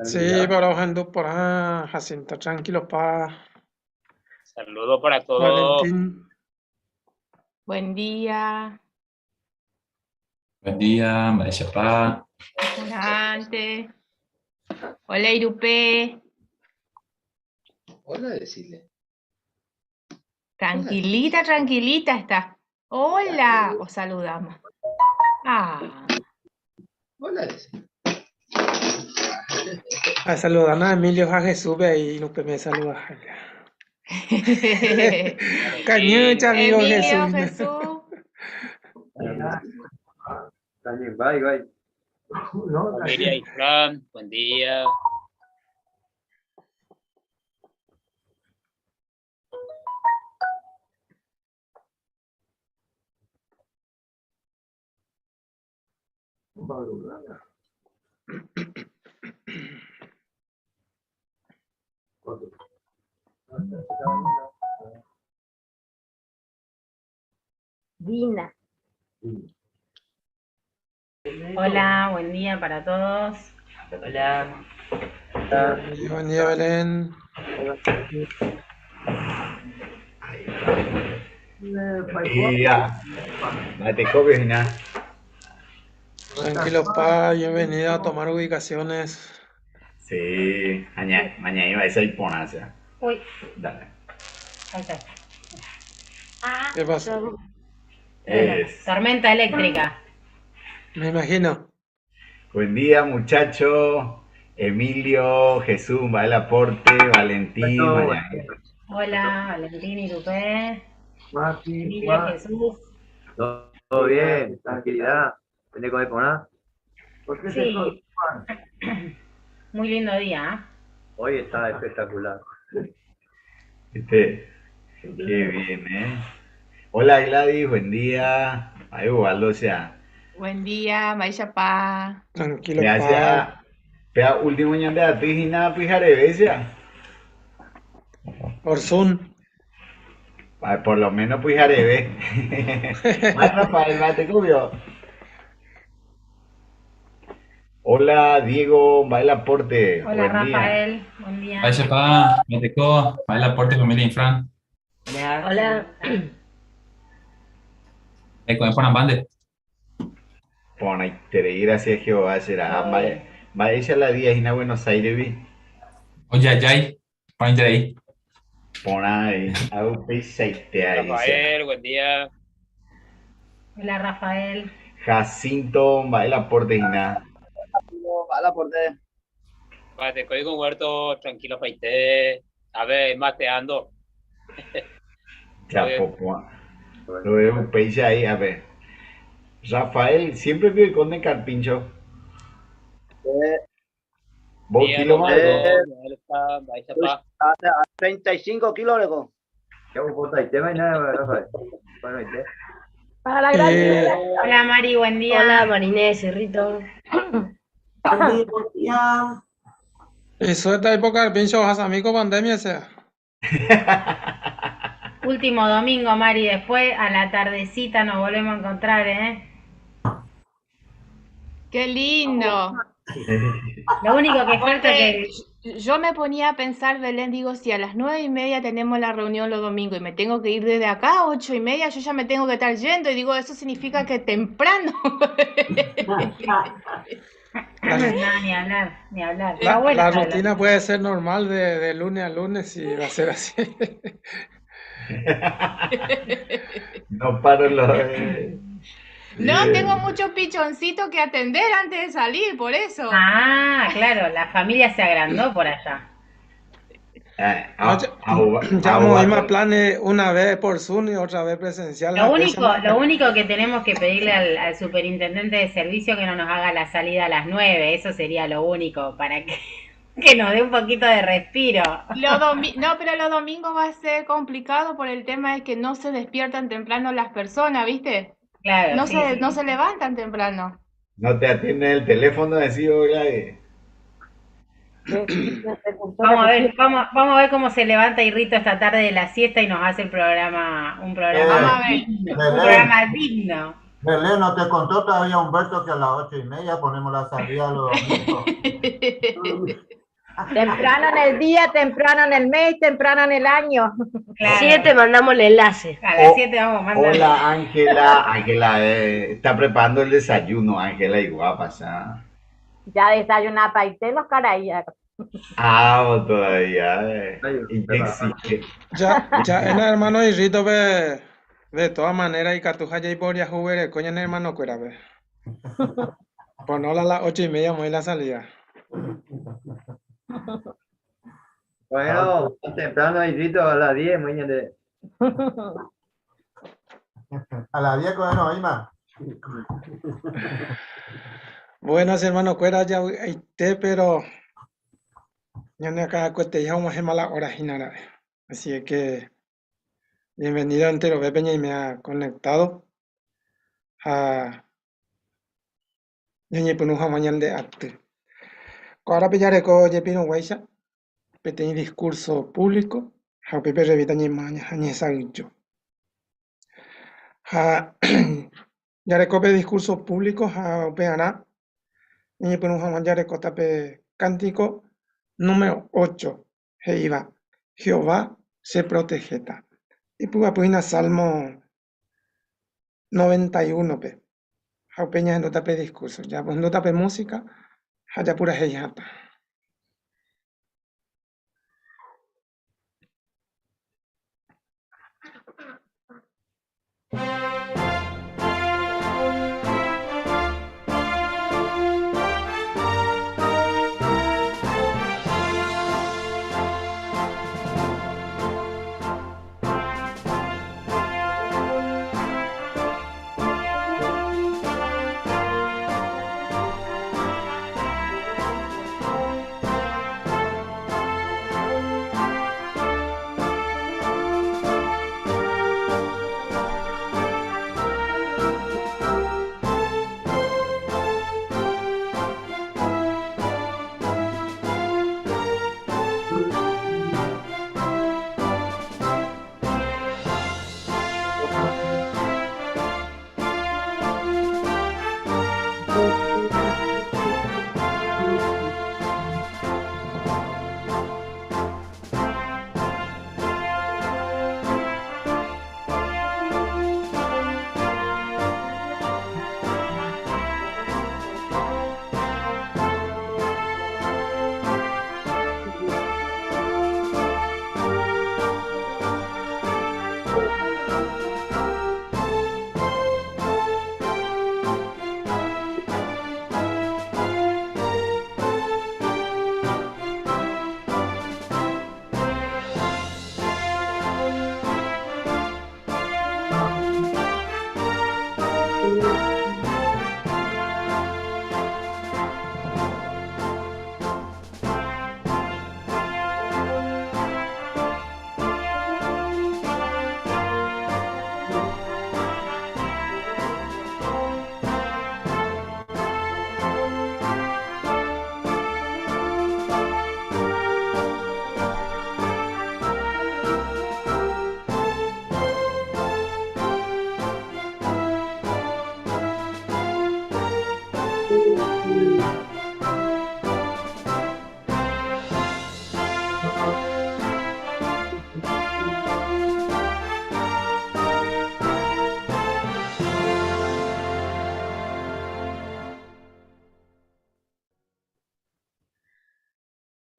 Sí, para ohendu porã, Jacinto, tranquilo pa. Saludo para todos. Valentín. Buen día. Buen día, Mba'éichapa. Importante. Hola, Irupé. Hola, decile. Tranquilita, tranquilita está. Hola, os saludamos. Ah. Hola, decile. A saludan a Emilio a Jesús ve ahí, Irupé me saluda. Cañucha, amigo Emilio, Jesús. Jesús. También, bye, bye. Familia y Fran, buen día. Dina. Hola, buen día para todos. Hola. Buen día, Belén. Buen día. Mate copio y nada. Tranquilo, pa, bienvenido a tomar ubicaciones. Sí, mañana iba a ser ponaza. Uy. Dale. Ahí está. Ah, ¿Qué pasó? Es. Tormenta eléctrica. Me imagino. Buen día, muchacho. Emilio, Jesús, va el aporte, Valentín, mañana. Hola, Valentín y Lupé. Mati, Emilio, Juan. Jesús. Todo bien, tranquilidad. ¿Tenés que comer por nada? ¿Por qué Sí. Muy lindo día, ¿eh? Hoy está espectacular. Este, qué bien, ¿eh? Hola Gladys, buen día. Ay, Ubaldo, o sea. Buen día, Maisha Pa. Tranquilo, Gracias. pa. Pea, último ñan de a ti y nada, pijarebesia. Por Zoom. Ay, por lo menos pijarebe. Más Rafael, mate cubio. Hola Diego, va el aporte. Hola Buen día. Rafael, buen día. Mba'éichapa, Mateco, va el aporte familia Infran. Hola. Hola. Con Juan Pon gracias Jehová será. Vaya, vaya la día a Buenos Aires, vi. Oye, Yay, para ahí. Pon ahí, a un pisaite ahí. Rafael, buen día. Hola Rafael. Jacinto, va el aporte y nada. Va el aporte. Mate, con huerto, tranquilo, paite. A ver, mateando. Chapo, Lo veo un peixe ahí, a ver. Rafael, siempre vive con el carpincho. ¿Vos kilo más? 35 kilos, luego. ¿Qué hago Rafael? Para la gran Hola Mari, buen día. Hola Marinés, Cerrito. Buen día. Eso esta época del pincho amigo pandemia sea. Último domingo, Mari, después a la tardecita nos volvemos a encontrar, ¿eh? Qué lindo. Lo único que falta Porque que yo me ponía a pensar, Belén, digo, si a las 9:30 tenemos la reunión los domingos y me tengo que ir desde acá a 8:30, yo ya me tengo que estar yendo y digo, eso significa que temprano. No, ni hablar, ni hablar. La, Está bueno la hablar. rutina puede ser normal de lunes a lunes y va a ser así. No paro los... No, tengo muchos pichoncitos que atender antes de salir, por eso. Ah, claro, la familia se agrandó por allá. No, ya movimos planes una vez por Zoom y otra vez presencial. Lo único que tenemos que pedirle al superintendente de servicio que no nos haga la salida a las 9, eso sería lo único, para que nos dé un poquito de respiro. No, pero los domingos va a ser complicado por el tema de que no se despiertan temprano las personas, ¿viste? Claro, No sí, se, sí. no se levantan temprano. No te atienden el teléfono, decís, Gladys. Vamos a ver, vamos a ver cómo se levanta Irrito esta tarde de la siesta y nos hace el programa, un programa Vamos a ver. digno, un programa digno. Belén, ¿no te contó todavía Humberto que a las 8:30 ponemos la salida los domingos? Temprano en el día, temprano en el mes, temprano en el año. Claro. 7 mandamos el enlace. A las 7 vamos a mandar. Hola, Ángela. Ángela está preparando el desayuno, Ángela, y guapa, ¿sabes? Ya desayuná paité los caray. Ah, todavía. Y ya existe. Ya, ya, en hermano y Rito, ve, de todas maneras, y catuja ya y por ya juguere, coño, en hermano, cuera, ve. Pues no, a las 8:30 muy la salida. Bueno, temprano, Rito, a las 10, mañana. A las 10 con el Ima. Buenas, hermano, cuera, ya, te, pero ya no acá cueste ya una mala hora, Ginara. Así que bienvenido entero, ve Peña y me ha conectado a Ñañe Punuja mañana de arte. Ahora pillaré con Yepino Guaisha, peteño discurso público, ja Pepe revita ñe maña, ja ñe sancho. Ja, ya recope discurso público, ja peana, ñe Punuja mañana recota pe cántico número 8, iba, Jehová se protegeta. Y puga puina Salmo 91 pe. Ja peña no tape discurso, ya pues no tape música, ja ya pura jata.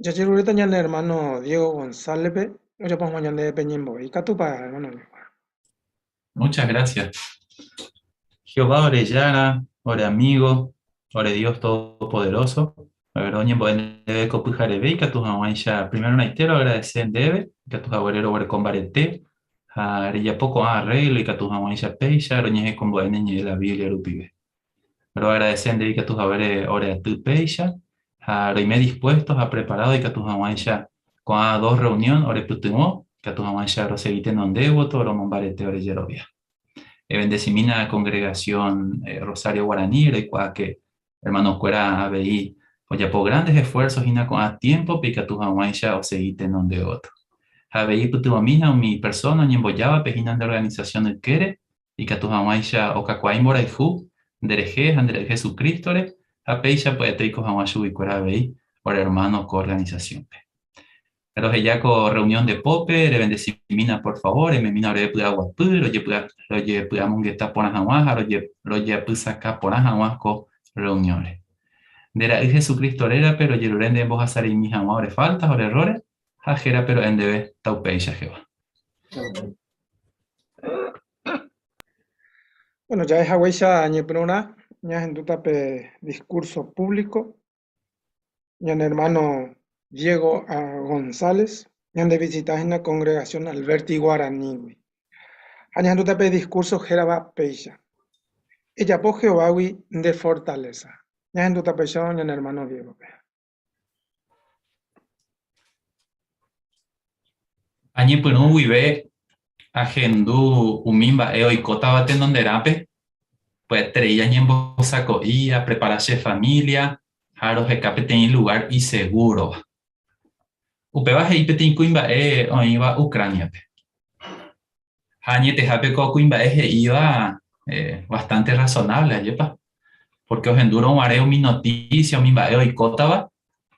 Ya llegó ahorita ya el hermano Diego González, pe. Oye, pues mañana de Peñimbo. Y Catupa, hermano. Muchas gracias. Jehová orellana, ore amigo, ore Dios Todopoderoso. A ver, doña debe copujarebe y catujahuancha. Primero naitero agradecer debe, catujahuerero ore combarete, a poco arreglo y catujahuancha peisha, roñeje con boeneñe de la Biblia rupibe. Pero agradecer debe catujahuere ore atu peisha, a reime dispuestos a preparado y catujahuancha con a dos reunión ore putumo, catujahuancha roseguite non devoto, oro mombarete ore yerovia. Bendecimina congregación Rosario Guaraní, recuá que hermano cuera ABI, oye, por grandes esfuerzos y con a tiempo pica tu jaguancha o seguite non de otro. ABI putuamina mi persona ñemboyaba pejina de organización el quere, Ikatu hag̃uáicha okakuaa imborayhu nderehe ha nde ra'y Jesucristo-re, ha péicha pya'ete oiko hag̃ua chuguikuéra avei ore hermano ko organización-pe. Roheja ko reunión nde pópe, rebendesimína por favor, rememína oreve py'aguapy, rojepy'amongeta porã hag̃ua ha rojeapysaka porã hag̃ua ko reunión-re. Nde Ra'y Jesucristo rérape rojerure nde embohasa reimi hag̃ua ore falta ha ore errores, ha hérape ro'e ndéve taupéicha, Jehová. Bueno, ja'e haguéicha ñepyrũrã ñahendúta pe discurso público ñane hermano Diego A. González ñande visita hína congregación Alberti Guaranígui. Ha ñahendúta pe discurso hérava péicha, Ejapo Jehovágui nde fortaleza. Ñahendúta péicha ñane hermano Diego-pe. Añepyrũ guive ahendu umi mba'e oikótava tenonderãpe, pya'eterei añembosako'i, aprepara che familia ha roheka peteĩ lugár isegúrova. Upéva he'i peteĩ kuimba'e oĩva Ucrániape. Ha añetehápe ko kuimba'e he'íva bastante razonable, ajépa? Porque ohendúrõ guare umi noticia, umi mba'e oikótava,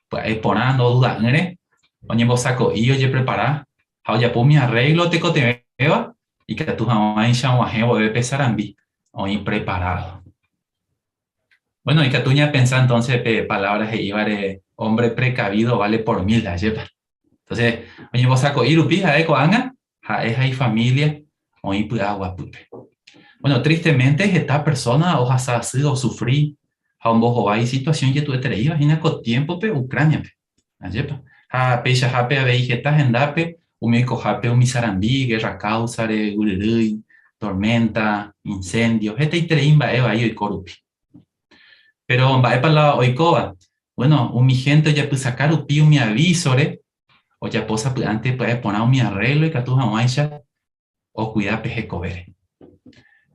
pya'e porã ndoduda'ỹre, oñembosako'i, ojeprepara ha ojapo umi arreglo tekotevẽva ikatu hag̃uáicha og̃uahẽ vove pe sarambi oĩ preparado. Bueno, ikatu ñapensa entonces pe palabra he'ívare hombre precavido vale por mil, ajépa? Entonces, oñembosako'i rupi ha'e ko'ág̃a, ha'e ha ifamilia oĩ py'aguapýpe. Bueno, tristemente heta persona ohasa asy, osufri ha ombohovái situación jetu'etereíva hína ko tiémpope Ucrania-pe. Ajépa? Ha peichahápe avei heta hendápe umi oikohápe umi sarambi, guerra káusare, guyryry, torménta, inséndio, hetaiterei mba'e vai oiko rupi. Péro mba'épa la oikóva? Buéno, umi hénte ojapysaka rupi umi avísore, ojapo sapy'ánte pya'e porã umi arréglo ikatu hag̃uáicha okuida pe hekovére.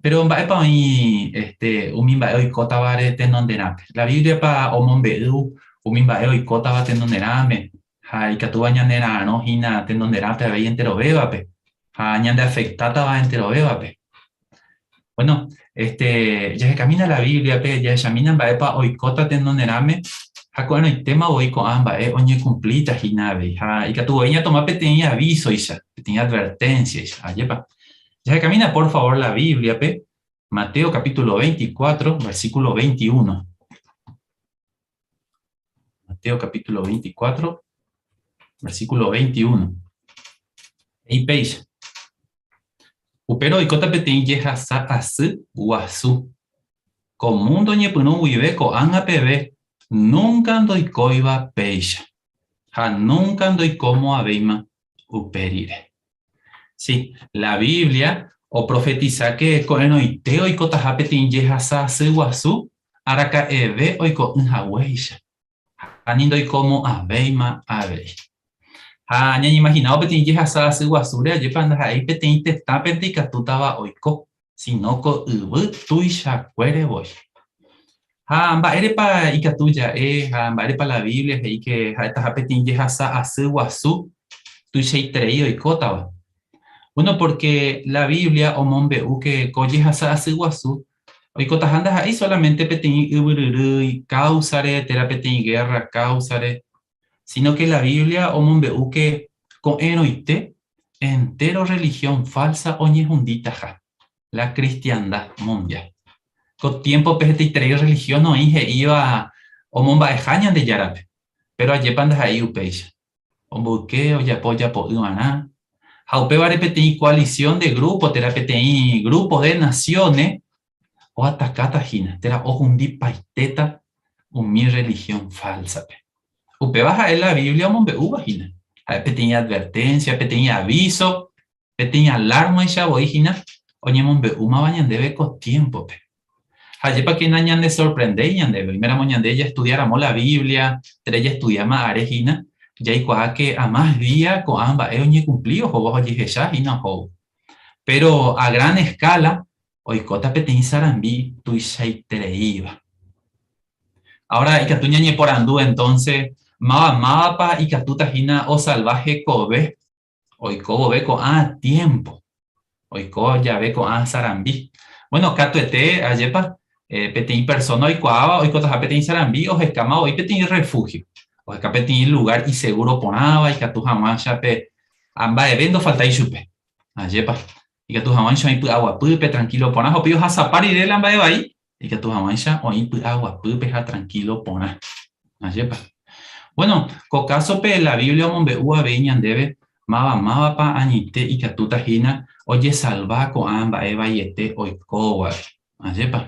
Péro mba'épa oĩ este, umi mba'e oikótavare tenonderãpe? La Bíbliapa omombe'u umi mba'e oikótava tenonderãme ha ikatúva ñanera'arõ hína tenonderãpe avei enterovévape ha ñandeafektátava enterovévape. Bueno, este, jahekamína la Bíbliape, jahechamína mba'épa oikóta tenonderãme ha ko'ẽrõitéma voi ko'ã mba'e oñekumplíta hína avei. Ha ikatu voi ñatoma peteĩ avísoicha, peteĩ adverténsiaicha. Ajépa? Jahekamína por favor la Bíbliape, Mateo capítulo 24, versículo 21. Mateo capítulo 24, versículo 21. He'i péicha. Upérõ oikóta peteĩ jehasa asy guasu. Ko múndo ñepyrũ guive ko'ág̃a peve núnka ndoikóiva péicha, ha núnka ndoikomo'ãvéima upe rire. Si, la Biblia oprofetisa ke ko'ẽrõite oikotaha peteĩ jehasa asy guasu araka'eve oiko'ỹ haguéicha, ha ni ndoikomo'ãvéima avei. Ha ñañeimahinávo peteĩ jehasa asy guasúre, ajépa ndaha'éi peteĩ tetãpente ikatútava oiko, síno ko yvy tuichakuére voi. Ha mba'érepa ikatu ja'e ha mba'érepa la Biblia he'i ke ha'etaha peteĩ jehasa asy guasu tuichaiterei oikótava? Bueno, pórke la Biblia omombe'u ke ko jehasa asy guasu Oikotaha ndaha'éi sólamente peteĩ yvyryrýi káusare térã peteĩ gérra káusare, síno ke la Biblia omombe'u ke ko'ẽrõite entéro rrelihión fálsa oñehunditaha, la kristianda mundiál. Ko tiémpope hetaiterei rrelihión oĩ he'íva omomba'eha Ñandejárape, péro ajépa ndaha'éi upéicha. Omboyke, ojapo ojapo'ỹvarã, ha upévare peteĩ koalisión de grúpo térã peteĩ grúpo de nasióne oatakáta hína térã ohundipaitéta umi rrelihión fálsape. Upéva ha'e la Biblia omombe'úva hína. Ha'e peteĩ adverténsia, peteĩ avíso, Peteĩ alármaicha voi hína oñemombe'úmava ñandéve ko tiémpope. Ha ajépa ke nañanesorprendéi ñandéve, oiméramo ñande jaestudia ramo la Biblia térã jaestudiáma are hína, jaikuaa ke amás día ko'ã mba'e oñekumpli ohóvo ha ojehecha hína ohóvo. Péro a gran eskála oikóta peteĩ sarambi tuichaitereíva. Ahora ikatu ñañeporandu entónse, máva mávapa ikatúta hína osalva hekove Oiko vove ko'ã tiémpo. Oiko jave ko'ã sarambi. Bueno, katuete, ajépa, peteĩ persona oikuaáva oikotaha peteĩ sarambi ohekáma voi peteĩ refugio. Oheka peteĩ lugar iseguro porãva ikatu hag̃uáicha pe mba'eve ndofaltái chupe. Ajépa, ikatu hag̃uáicha oĩ py'aguapýpe, tranquilo porã, ha upéi ohasapa rire la mba'e vai, ikatu hag̃uáicha oĩ py'aguapýpe ha tranquilo porã. Ajépa. Bueno, ko kásope la Biblia omombe'u avei ñandéve máva mávapa añoite ikatúta hína ojesalva ko'ã mba'e vaiete oikóvagui. Ajépa.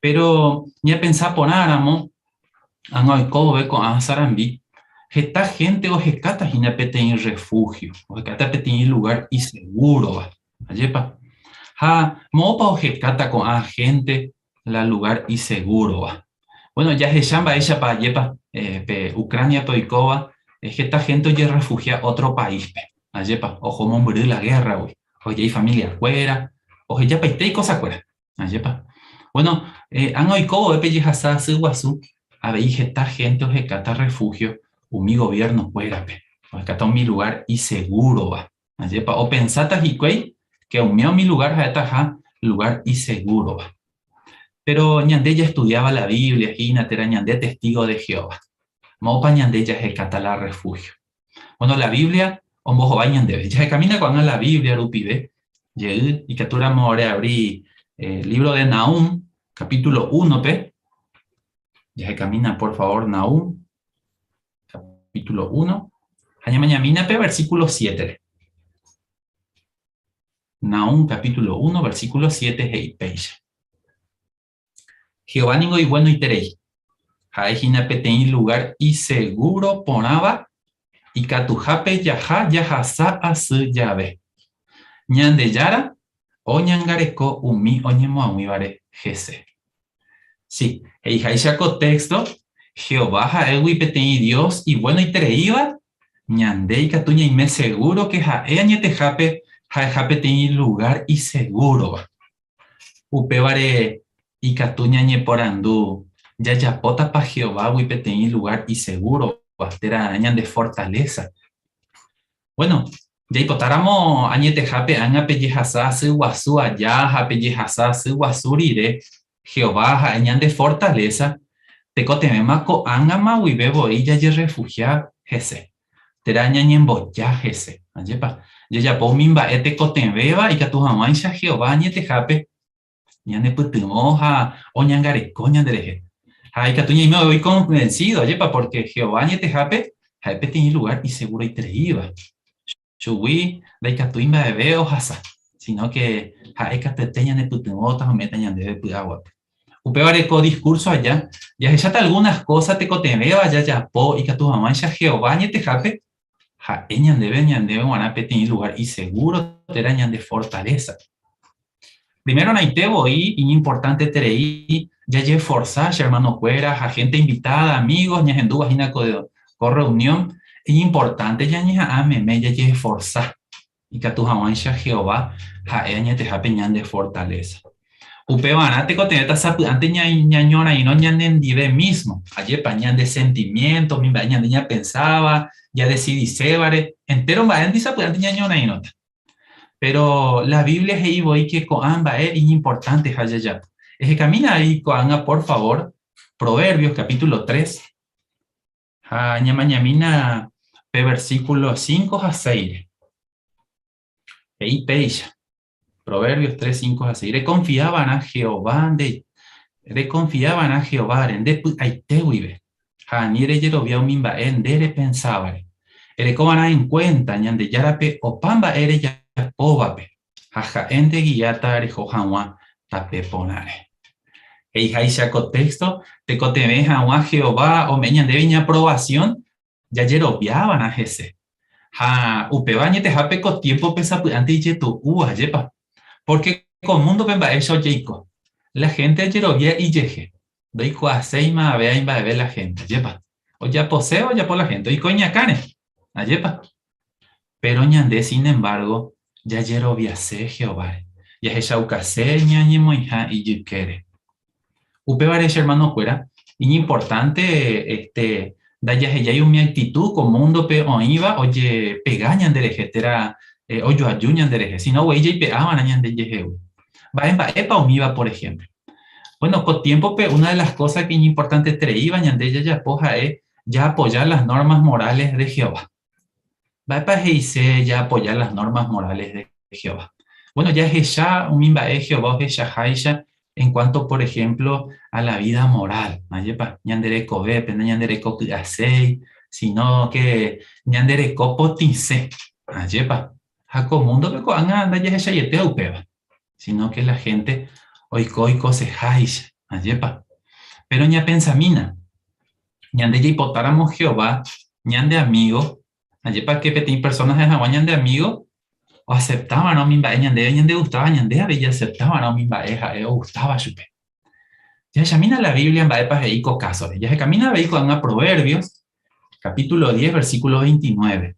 Péro ñapensa porãramo, ág̃a oiko vove ko'ã sarambi, heta hénte ohekáta hína peteĩ rrefúhio, ohekáta peteĩ lugár isegúrova. Ajépa. Ha moõpa ohekáta ko'ã hénte la lugár isegúrova? Bueno, jahecha mba'éichapa ajépa pe Ucrániape oikóva heta hénte ojerrefuhia ótro paíspe. Ajépa, oho mombyry la gérragui, oheja ifamiliakuéra, ohejapaite ikosakuéra. Ajépa. Bueno, ág̃a oiko vove pe jehasa asy guasu, avei heta hénte ohekáta rrefúhio umi goviernokuérape, ohekáta umi lugár isegúrova. Ajépa opensáta hikuái ke umíva umi lugár ha'etaha lugár isegúrova. Péro ñande jaestudiáva la Biblia hína térã ñande testígo de Jehová, moõpa ñande jahekáta la rrefúhio? Bueno, la Biblia ombohovái ñandéve. Jahekamína ko'ág̃a la Biblia rupive jey, ikatúramo reavri lívro de Nahúm, capítulo únope. Jahekamína por favór Nahúm, capítulo 1, ha ñamañamína pe versículo 7-re. Nahúm capítulo 1, versículo 7 he'i péicha. Jehová ningo iguenoiterei. Ha'e hína peteĩ lugár isegúro porãva ikatuhápe jaha jahasa asy jave. Ñandejára oñangareko umi oñemoag̃uívare hese. Si, he'iháicha ko téxto, Jehová ha'égui peteĩ Dios iguenoitereíva, ñande ikatu ñaime segúro ke ha'e añetehápe ha'eha peteĩ lugár isegúrova. Upévare ikatu ñañeporandu, Jajapótapa Jehovágui peteĩ lugár isegúrova térã ñande fortalésa? Bueno, jaipotáramo añetehápe ág̃a pejehasa asy guasu aja ha pejehasa asy guasu rire, Jehová ha'e ñande fortalésa, tekotevẽma ko'ág̃ama guive voi jajerrefuhia hese, térã ñañemboja hese. Ajépa? Jajapo umi mba'e tekotevẽva ikatu hag̃uáicha Jehová añetehápe ñanepytyvõ ha oñangareko ñanderehe. Ha ikatu ñaime voi konvensído, ajépa, pórke Jehová añetehápe ha'e peteĩ lugár iseguroitereíva. Chugui ndaikatúi mba'eve ohasa, síno ke ha'e katuete ñanepytyvõta ha ome'ẽta ñandéve py'aguapy. Upévare ko diskúrso aja jahecháta algúnas kósa tekotevẽva jajapo ikatu hag̃uáicha Jehová añetehápe ha'e ñandéve ñandéve g̃uarã peteĩ lugár isegúro térã ñande fortalésa. Primerorãite voi iñimportanteterei jajeforsa che hermanokuéra ha gente invitada, amigos ñahendúva hína ko reunión, iñimportánte ñañeha'ã meme jajeforsa ikatu hag̃uáicha Jehová ha'e añetehápe ñande fortaleza. Upevarã tekotevẽta sapy'ánte ñañorairõ ñanendive mismo, ajépa ñande sentimiento, umi mba'e ñande ñapensáva, jadesidisévare, entéro mba'éndi sapy'ánte ñañorairõta. Péro la Biblia he'i voi ke ko'ã mba'e iñimportanteha jajapo. Ehekamína avei ko'ág̃a por favór Proverbios capítulo 3 ha ñamañamína pe versíkulo 5 ha 6-re. He'i péicha, Proverbios 3, 5 ha 6, Rekonfia va'erã Jehová nde, rekonfia va'erã Jehováre nde py'aite guive, ha ani rejerovia umi mba'e nde repensávare. Ereko va'erã enkuénta Ñandejárape opa mba'e rejapóvape, ha ha'e ndegiáta reho hag̃ua tape porãre. He'iháicha ko téxto, tekotevẽ hag̃ua Jehová ome'ẽ ñandéve iñaprovasión, jajerovia va'erã hese. Ha upéva añetehápe ko tiémpope sapy'ánte ijetu'u, ajépa? Pórke ko múndope mba'éicha ojeiko. La hénte ojerovia ijehe. Ndoikuaaséima avei mba'eve la hénte, ajépa? Ojaposéva ojapo la hénte, oiko iñakãre, ajépa? Péro ñande, sin embargo, jajeroviase Jehováre, jahechaukase ñañemoĩha ijykére. Upévare, che hermanokuéra, iñimportánte este, ndajahejái umi actitud ko múndope oĩva ojepega ñanderehe térã Ojoaju ñanderehe, sino guei jaipe'ava'erã ñandejehegui. Mba'e mba'épa umíva, por ejemplo? Bueno, ko tiémpope una de las cosas que iñimportantetereíva ñande jajapo ha'e jaapoja las normas morales de Jehová. Mba'épa he'ise jaapoja las normas morales de Jehová? Bueno, jahecha umi mba'e Jehová ohechaháicha en cuanto, por ejemplo, a la vida moral, ajépa, ñande rekovépe, nañanderekoky'aséi, sino que ñande reko potĩse, ajépa. Ha ko múndope ko'ág̃a ndajahechaiete upéva, sino que la gente oiko oikoseháicha, ajépa. Péro ñapensamína, ñande jaipotáramo Jehová ñande amígo, ajépa ke peteĩ persóna ha'e hag̃ua ñande amígo, oaseptava'erã umi mba'e ñandéve ñandegustáva, ñande avei jaaseptava'erã umi mba'e ha'e ogustáva chupe. Jahechamína la Biblia mba'épa he'i ko kásore. Jahekamína avei ko'ág̃a Proverbios, capítulo 10, versículo 29.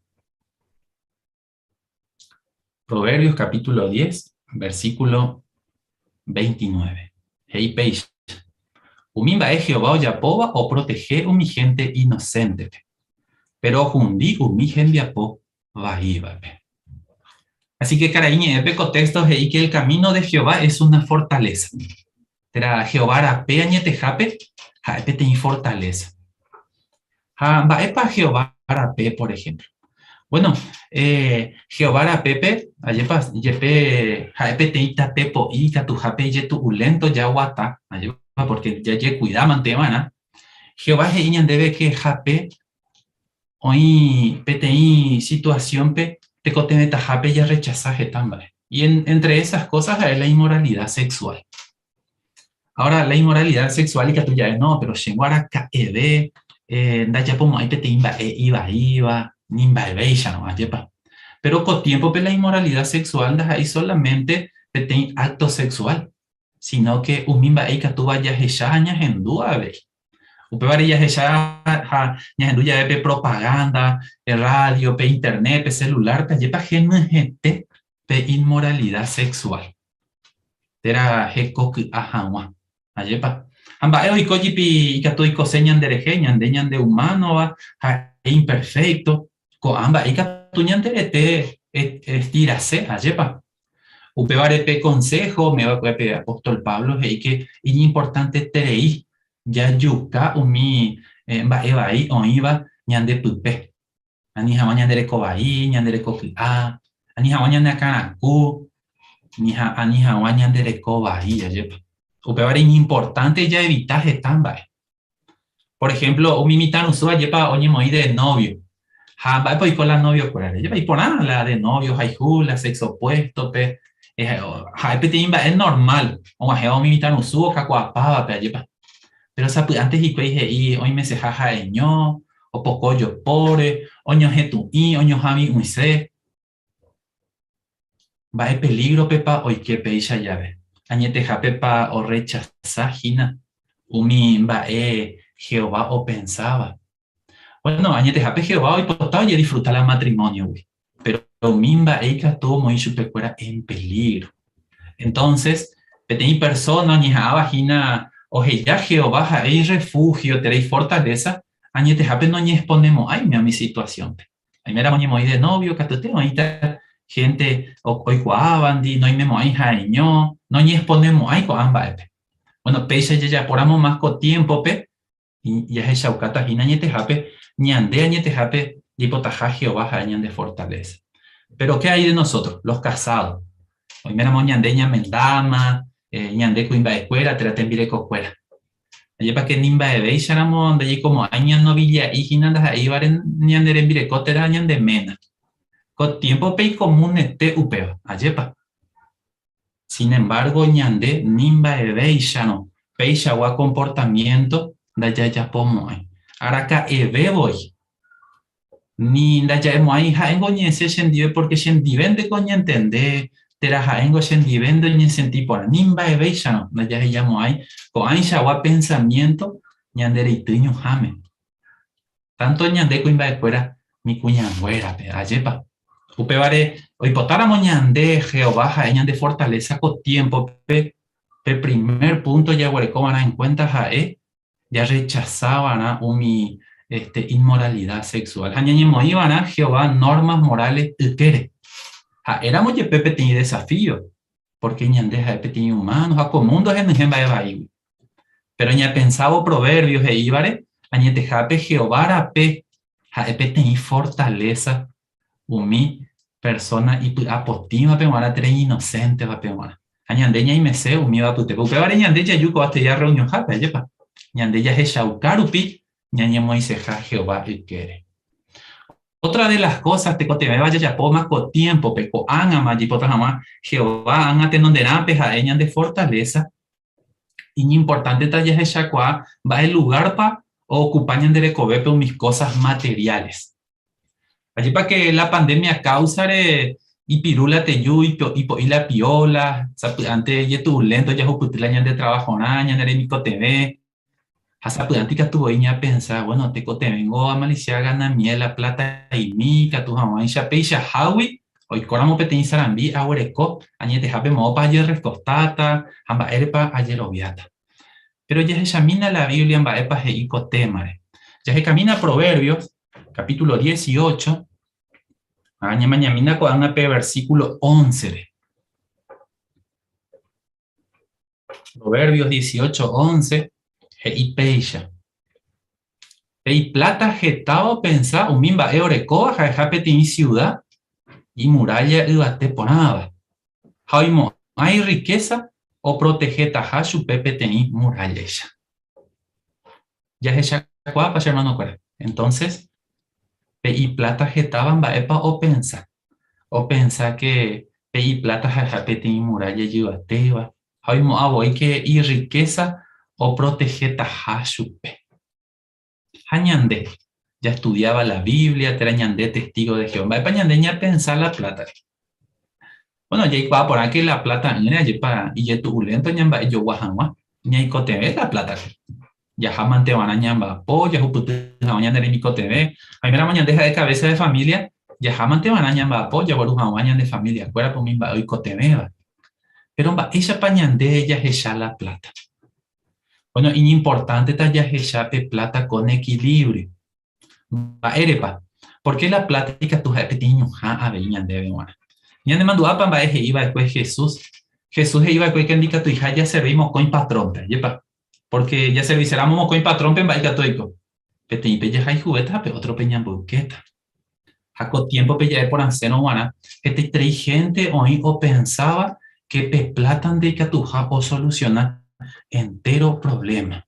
Proverbios capítulo 10, versículo 29. He'i péicha, Umi mba'e Jehová ojapóva oprotehe umi hénte inoséntepe, péro ohundi umi hembiapo vaívape. Así que karai ñe'ẽpe ko texto he'i que el camino de Jehová es una fortaleza. Térã Jehová rape añetehápe ha'e peteĩ fortaleza. Ha mba'épa Jehová rape, por ejemplo? Bueno, eh, Jehová rapépe, ajépa, jepe ha'e peteĩ tape po'i ikatuhápe ijetu'ulénto jaguata, ajépa, porque jajekuida mante va'erã. Jehová he'i ñandéve que hape oĩ peteĩ situación-pe tekotevẽtahápe jarrechasa heta mba'e. Y en, entre esas cosas ha'e la inmoralidad sexual. Ahora, la inmoralidad sexual ikatu ja'e, no, pero chéngo araka'eve eh, ndajapomo'ãi peteĩ mba'e ivaíva, ni mba'evéicharõ, ajépa. Pero ko tiémpope la inmoralidad sexual ndaha'éi solamente peteĩ acto sexual, sino que umi mba'e ikatúva jahecha ha ñahendu avei. Upévare jahecha ha ñahendu jave pe propaganda, pe radio, pe internet, pe celular-pe, ajépa henyhẽte pe inmoralidad sexual, térã heko ky'a hag̃ua. Ajépa? Ha mba'e oiko jepi ikatu oikose ñanderehe, ñande ñande humánova ha imperfecto, ko'ã mba'e ikatu ñande rete estirase, ajépa? Upévare pe konsého ome'ẽva'ekue pe apóstol Pablo he'i ke iñimportanteterei jajuka umi mba'e vai oĩva ñande pype, ani hag̃ua ñande reko vai, ñande reko ky'a, ani hag̃ua ñane akãraku, ani hag̃ua ñande reko vai, ajépa. Upévare iñimportánte jaevita heta mba'e. Por ejemplo, umi mitãrusu ajépa oñemoĩ de novio. Ha mba'épa oiko la novio-kuérare? Ajépa iporã la de novio ohayhu la sexo opuesto-pe. Ha'e peteĩ mba'e normal og̃uahẽva umi mitãrusu okakuaapávape, ajépa. Péro sapy'ánte hikuái he'i oimeseha ha'eño, opoko ojopóre, oñohetũ'i, oñohavi'ũise. Mba'e pelígropepa oike péicha jave? Añetehápepa orrechasa hína umi mba'e Jehová opensáva? Bueno, añetehápe Jehová oipota ojedisfruta la matrimóniogui, péro umi mba'e ikatu omoĩ chupekuéra en pelígro. Entónses, peteĩ persóna oñeha'ãva hína oheja Jehová ha'e irrefúhio térã ifortalésa, añetehápe noñeexponemo'ãi umi situasiónpe. Oiméramo oñemoĩ de novio, katuete oĩta hénte oikuaávandi, noimemo'ãi ha'eño, noñeexponemo'ãi ko'ã mba'épe. Bueno, péicha jajapóramo mas ko tiémpope, jahechaukáta hína añetehápe, ñande añetehápe jaipotaha Jehová ha'e ñande fortalésa. Péro ke hay de nosotros, los casados? Oiméramo ñande ñamendáma, ñande kuimba'ekuéra térã tembirekokuéra. Ajépa ke ni mba'evéicharamo ndajaikomo'ãi ñanovilla'i hína ndaha'éivare ñane rembireko térã ñande ména. Ko tiémpope ikomunete upéva, ajépa? Sin embargo, ñande ni mba'evéicharõ peichagua komportamiénto ndajajapomo'ãi. Araka'eve voi. Ni ndaja'emo'ãi ha'éngo oñe'ẽse chendive pórke chendivénteko oñentende, térã ha'éngo chendivénte oñesenti porã. Ni mba'evéicharõ ndajahejamo'ãi ko'ãichagua pensamiénto ñande reity ñuhãme. Tánto ñande kuimba'ekuéra ni kuñanguérape, ajépa? Upévare, oipotáramo ñande Jehová ha'e ñande fortalésa ko tiémpope, pe primer púnto jaguereko va'erã enkuénta ha'e Jarrechasa va'erã umi este inmoralidad sexual ha ñañemoĩ va'erã Jehová normas morales ykére. Ha'éramo jepe peteĩ desafío, pórke ñande ha'e peteĩ umáno ha ko múndo henyhẽ mba'e vaígui. Péro ñapensávo Proverbios he'ívare, añetehápe Jehová rape ha'e peteĩ fortalésa umi persóna ipy'apotĩvape g̃uarã térã iñinoséntevape g̃uarã. Ha ñande ñaimese umíva apytépe. Upévare ñande jaju ko'ã teja rreunionhápe, ajépa? Ñande jahechauka rupi ñañemoĩseha Jehová ykére. Ótra de las kósas tekotevẽva jajapóma ko tiémpope, ko'ág̃ama jaipota hag̃ua Jehová ág̃a tenonderãpe ha'e ñande fortalésa, iñimportánteta jahechakuaa mba'e lugárpa ookupa ñande rekovépe umi kósas materiales. Ajépa ke la pandemia káusare ipiru la teju, ipo'i la pióla, sapy'ánte jetu'ulénto jahupyty la ñande travahorã, ñane remikotevẽ, Ha sapy'ánte ikatu voi ñapensa, bueno, tekotevẽngo amalisia aganamie la plataimi ikatu hag̃uáicha peichahágui oikóramo peteĩ sarambi aguereko añetehápe moõpa ajerrekostáta ha mba'érepa ajeroviáta. Péro jahechamína la Biblia mba'épa he'i ko témare. Jahekamína Proverbios, capítulo 18, ha ñamañamína ko'ág̃a pe versículo 11-re. Proverbios 18, 11 he'i péicha, Pe ipláta heta opensa umi mba'e orekóva ha'eha peteĩ siuda imurálla yvate porãva, ha oimo'ã irrikésa oprotehetaha chupe peteĩ murállaicha. Jahechakuaápa che ermanokuéra? Entonces, pe ipláta hetáva mba'épa opensa? Opensa ke pe ipláta ha'eha peteĩ murálla ijyvatéva ha oimo'ã voi ke irrikésa oprotehetaha chupe. Ha ñande, jastudiáva la Biblia térã ñande testígo de Jehová, mba'épa ñande ñapensa la plátare? Bueno, jaikuaa porã ke la plata'ỹre ajépa ijetu'ulénto ñamba'ejogua hag̃ua, ñaikotevẽ la plátare. Jaha mante va'erã ñamba'apo, jahupyty hag̃ua ñane remikotevẽ. Ha oiméramo ñande ha'e cabeza de familia, jaha mante va'erã ñamba'apo jagueru hag̃ua ñane familia-kuérape umi mba'e oikotevẽva. Péro mba'éichapa ñande jahecha la pláta? Bueno, iñimportánteta jahecha pe pláta con equilibrio. Mba'érepa? Pórke la pláta ikatu ha'e peteĩ ñuhã avei ñandéve g̃uarã. Ñanemandu'ápa mba'e he'i va'ekue Jesús? Jesús he'i va'ekue ke ndikatuiha jaservi mokõi patrónpe, ajépa? Pórke jaserviséramo mokõi patrónpe mba'e ikatu oiko? Peteĩpe jahayhuvéta ha pe ótrope ñamboykéta. Ha ko tiémpope ja'e porãsérõ g̃uarã, hetaiterei hénte oĩ opensáva ke pe plátante ikatuha osolusiona entéro provléma.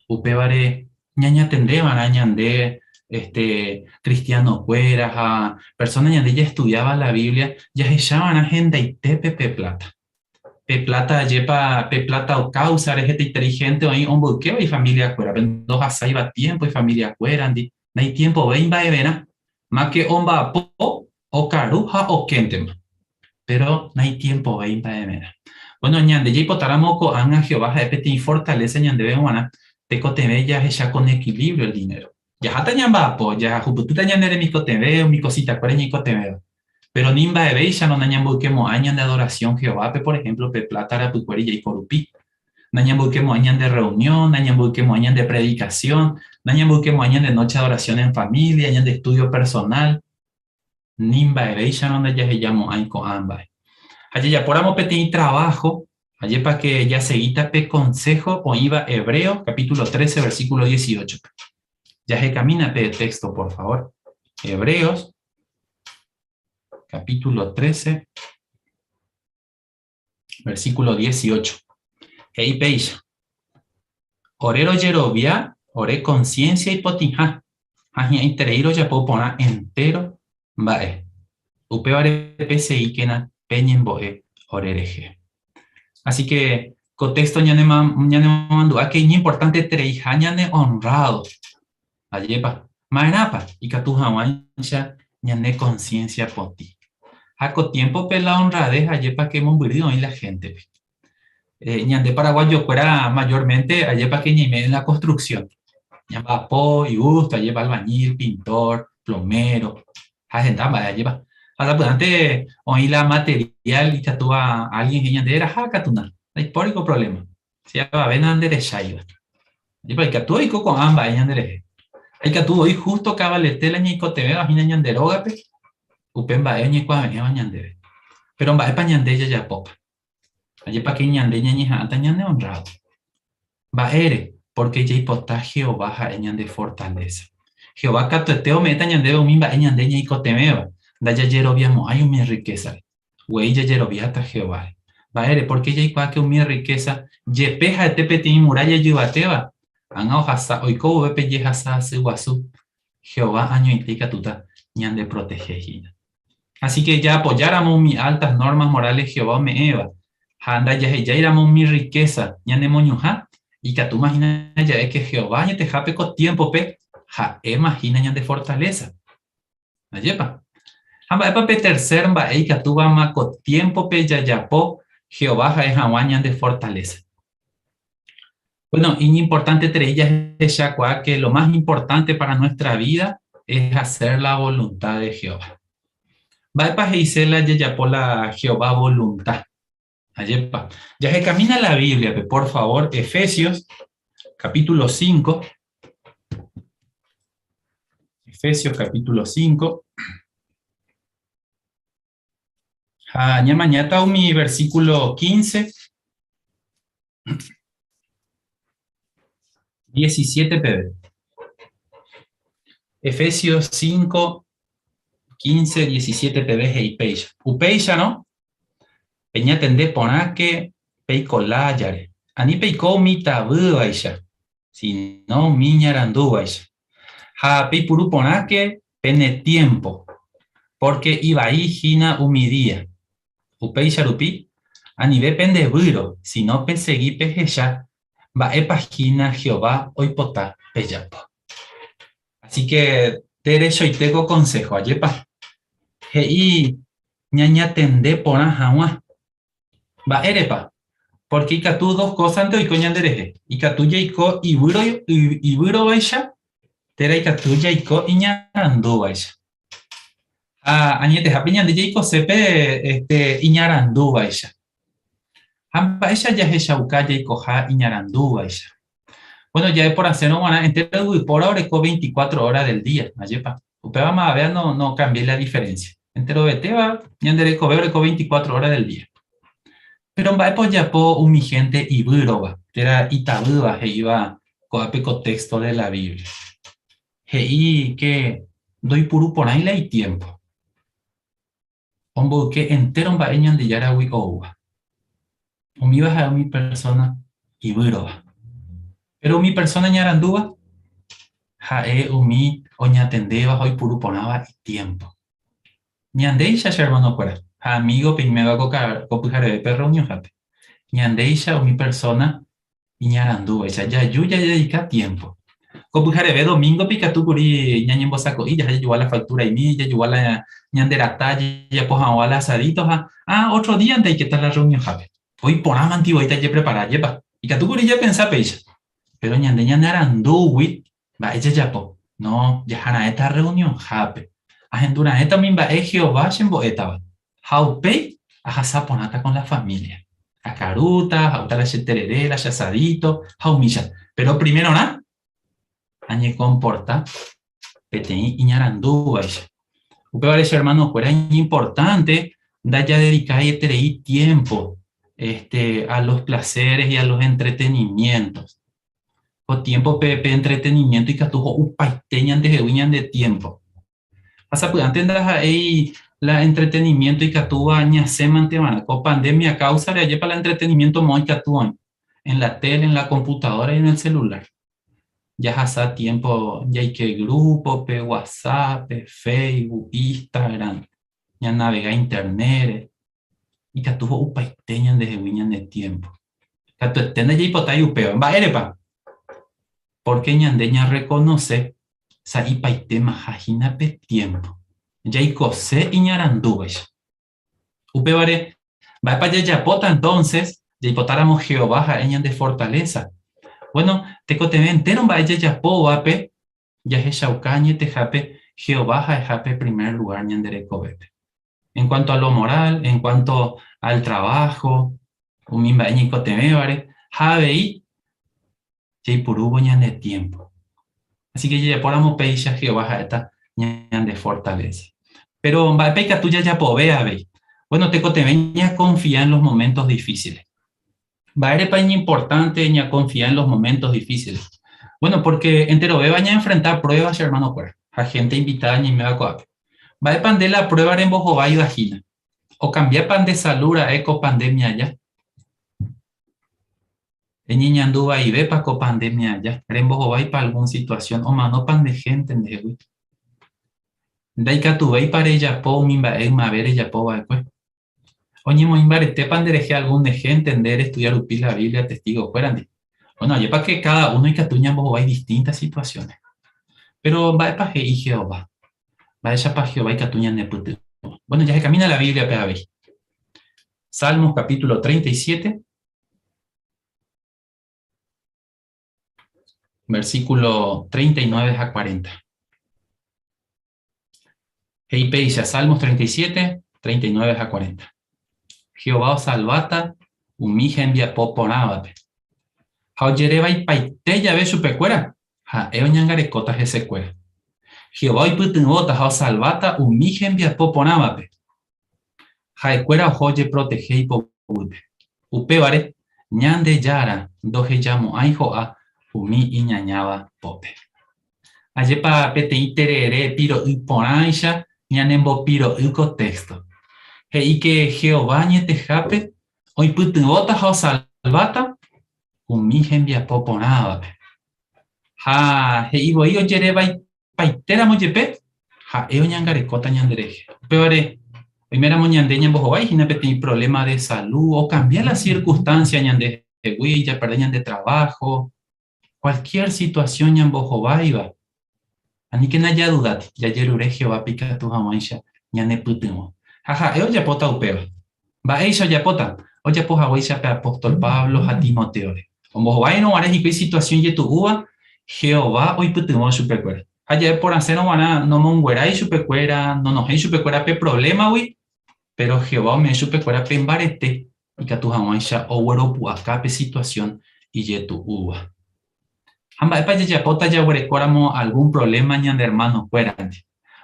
Upévare ñañatende va'erã ñande este, kristianokuéra ha persóna ñande jaestudiáva la Biblia, jahecha va'erã hendaitépe pe pláta. Pe pláta ajépa pe pláta okáusare hetaiterei hénte oĩ omboykéva ifamiliakuérape, ndohasáiva tiémpo ifamiliakuérandi, naitiempovéi mba'everã, máke omba'apo, okaru ha okéntema. Péro naitiempovéi mba'everã. Bueno, ñande jaipotáramo ko'ág̃a Jehová ha'e peteĩ fortalésa ñandéve g̃uarã, tekotevẽ jahecha con equilibrio el dinero. Jaháta ñamba'apo, jahupytýta ñane remikotevẽ, umi kositakuéra ñaikotevẽva. Péro ni mba'evéicharõ nañamboykemo'ãi ñande adorasión Jehovápe, por ehémplo, pe pláta rapykuéri jaiko rupi. Nañamboykemo'ãi ñande rreunión, nañamboykemo'ãi ñande predikasión, nañamboykemo'ãi ñande nóche de adorasión en família, ñande estúdio personál. Ni mba'evéicharõ ndajahejamo'ãi ko'ã mba'e. Ha jajapóramo peteĩ traváho, ajépa ke jasegíta pe konsého oĩva Hebreos capítulo 13 versículo 18-pe. Jahekamína pe téxto, por favor. Hebreos capítulo 13 versículo 18. He'i péicha, Ore rojerovia ore konsiénsia ipotĩha, ha hi'ãiterei rojapo porã entéro mba'e. Upévare peseíkena peñembo'e orerehe. Así que ko texto ñanemomandu'a ke iñimportantetereiha ñane honrado. Ajépa, ma'erãpa ikatu hag̃uáicha ñane konsiénsia potĩ. Ha ko tiémpope la honradez ajépa ke mombyry oĩ la héntepe. Ñande paraguayokuéra mayormente ajépa ke ñaime en la construcción. Ñamba'apo, igusto, ajépa albañil, pintor, plomero, ha heta mba'e ajépa. Ha sapy'ánte oĩ la material ikatúva alguien he'i ñande eraha katu na, ndaipóriko problema. Si avave nanderecháiva. Ajépa ikatu oiko ko'ã mba'e ñanderehe. Ha ikatu voi justo cabalete la ñaikotevẽva hína ñande rógape. Upe mba'e oñekuave'ẽva ñandéve. Péro mba'épa ñande jajapóta? Ajépa ke ñande ñañeha'ãta ñaneonrrádo. Mba'ére? Pórke jaipota Jehová ha'e ñande fortalésa. Jehová katuete ome'ẽta ñandéve umi mba'e ñande ñaikotevẽva, ndajajeroviamo'ãi umi rrikésare. Guei jajeroviáta Jehováre. Mba'ére? Pórke jaikuaa ke umi rrikésa jepe ha'ete peteĩ murálla ijyvatéva, ág̃a ohasa oiko vove pe jehasa asy guasu, Jehová añoite ikatúta ñandeprotehe hína. Así ke jaapojáramo umi altas normas morales Jehová ome'ẽva ha ndajahejáiramo umi rrikésa ñanemoñuhã, ikatúma hína ja'e ke Jehová añetehápe ko tiémpope ha'éma hína ñande fortalésa. Ajépa? Ha mba'épa pe tercer mba'e ikatúvama ko tiémpope jajapo Jehová ha'e hag̃ua ñande fortalésa? Bueno, iñimportanteterei jahechakuaa que lo más importante para nuestra vida es hacer la voluntad de Jehová. Mba'épa he'ise la jajapo la Jehová voluntad? Ajépa? Jahekamína la Bíbliape, por favor, Efesios, capítulo 5. Efesios, capítulo 5. Ha ñamañáta umi versículo 15, 17 peve. Efesios 5, 15, 17 peve he'i péicha. Upéicharõ, peñatende porãke peiko lájare. Ani peiko umi tavývaicha, sino umi iñarandúvaicha. Ha peipuru porãke pene tiémpo, pórke ivai hína umi día. Upéicha rupi, anive pende výro, síno pesegi pehecha mba'épa hína Jehová oipota pejapo. Así ke derechoite ko konsého, ajépa? He'i ñañatende porã hag̃ua. Mba'érepa? Pórke ikatu dos kósante oiko ñanderehe. Ikatu jaiko ivýro ivýrovaicha térã ikatu jaiko iñarandúvaicha. Ha añetehápe ñande jaikose pe este, iñarandúvaicha. Ha mba'éicha jahechauka jaikoha iñarandúvaicha? Bueno, ja'e porãsérõ g̃uarã entéro yvypóra oreko 24 horas del día, ajépa? Upéva mavave no, no cambié la diferencia. Enterovetéva ñande rekove oreko 24 horas del día. Péro mba'épa ojapo umi hénte ivýrova, térã itavýva he'íva ko'ápe ko téxto de la Biblia? He'i ke ndoipuru porãi la itiémpo. Omboyke entéro mba'e Ñandejáragui oúva. Umíva ha'e umi persóna ivýrova. Péro umi persóna iñarandúva ha'e umi oñatendéva ha oipuru porãva itiémpo. Ñandéicha che ermanokuéra ha amígo peiméva ko pyharevépe rreunionhápe, ñandéicha umi persóna Iñarandúvaicha, jaju jajadedika tiémpo. Ko pyhareve domingo-pe ikatu kuri ñañembosako'i jaha jajogua la factura-imi, jajogua la ñande rata jajapo hag̃ua la asadito ha ah, ótro díante aikéta la rreunionhápe. Oĩ porãmanti voi tajeprepara, ajépa? Ikatu kuri japensa péicha. Péro ñande ñanearandúgui mba'e jajapo? No, jaha raẽta rreunionhápe. Ahendu raẽta umi mba'e Jehová chembo'étava. Ha upéi ahasa porãta con la familia. Akarúta, ha'úta la che terere, la che asadito ha umícha. Péro primerorã añekomporta peteĩ iñarandúvaicha. Upévare che hermanokuéra iñimportánte ndajadedikaieterei tiémpo este, a los placeres y a los entretenimientos. Ko tiémpope pe entretenimiento ikatu ho'upaite ñandehegui ñande tiémpo. Ha sapy'ánte ndaha'éi la entretenimiento ikatúva ñasẽmante va'erã. Ko pandemia káusare ajépa la entretenimiento moõ ikatu oĩ, en la tele, en la computadora y en el celular. Jahasa tiempo jaike grupo-pe, WhatsApp-pe, Facebook, Instagram, ñanavega internet-re, ikatu ho'upaite ñandehegui ñane tiempo. Katuete ndajaipotái upéva. Mba'érepa? Pórke ñande ñarrekonose sa'ipaitemaha hína pe tiempo. Jaikose iñarandúvaicha. Upévare, mba'épa jajapóta entonces jaipotáramo Jehová ha'e ñande fortaleza? Bueno, tekotevẽ entéro mba'e jajapóvape jahechauka añetehápe Jehová ha'eha pe primer lugar ñande rekovépe. En cuanto a lo moral, en cuanto al trabajo, umi mba'e ñaikotevẽvare, ha avei jaipurúvo ñane tiempo. Así que jajapóramo péicha Jehová ha'éta ñande fortaleza. Péro mba'épa ikatu jajapove avei? Bueno, tekotevẽ ñakonfia en los momentos difíciles. Mba'érepa iñimportánte ñakonfia en los momentos difíciles? Bueno, porque enterovéva ñaenfrenta prueba che hermano-kuéra ha gente invitada ñaiméva ko'ápe. Mba'épa nde la prueba rembohováiva hína? Okambiápa nde salu ra'e ko pandemia aja? Eñeñandu vaivépa ko pandemia aja? Rembohováipa algún situación? Omanópa nde hénte ndehegui? Ndaikatuvéipa rejapo umi mba'e ymave rejapo va'ekue? Oñemoĩ mbaretépa nderehe algún ne hénte nde restudia rupi la Biblia Testigo-kuérandi? Bueno, ajépa ke káda uno ikatu ñambohovái distintas situaciones. Péro mba'épa he'i Jehová? Mba'éichapa Jehová ikatu ñanepytyvõ? Bueno, jahekamína la Bíbliape avei. Salmos capítulo 37, versículo 39 ha 40. He'i péicha, Salmos 37, 39 ha 40. Jehová osalváta umi hembiapo porãvape. Ha ojere vaipaite jave chupekuéra, ha'e oñangarekóta hesekuéra. Jehová oipytyvõta ha osalváta umi hembiapo porãvape. Ha'ekuéra oho ojeprotehe ipoguýpe. Upévare, Ñandejára ndohejamo'ãi ho'a umi iñañáva pópe. Ajépa peteĩ terere piro'y porãicha ñanembopiro'y ko téxto. He'i ke Jehová añetehápe oipytyvõta ha osalváta umi hembiapo porãvape. Ha he'i voi ojere vaipaitéramo jepe, ha'e oñangarekóta ñanderehe. Upévare, oiméramo ñande ñambohovái hína peteĩ provléma de salu, okambia la sirkunstánsia ñandehegui, japerde ñande traváho, Cualquier situación ñambohováiva, aníkena jadudáti, jajerure Jehovápe ikatu hag̃uáicha ñanepytyvõ. Ha ha'e ojapóta upéva. Mba'éicha ojapóta? Ojapo haguéicha pe apóstol Pablo ha Timotéore. Ombohováirõ guare hikuái situasión ijetu'úva, Jehová oipytyvõ chupekuéra. Ha ja'e porãsérõ g̃uarã nomonguerái chupekuéra, nonohẽi chupekuéra pe provlémagui, péro Jehová ome'ẽ chupekuéra pe mbarete ikatu hag̃uáicha ogueropu'aka pe situasión ijetu'úva. Ha mba'épa jajapóta jaguerekóramo algún provléma ñane ermanokuérandi?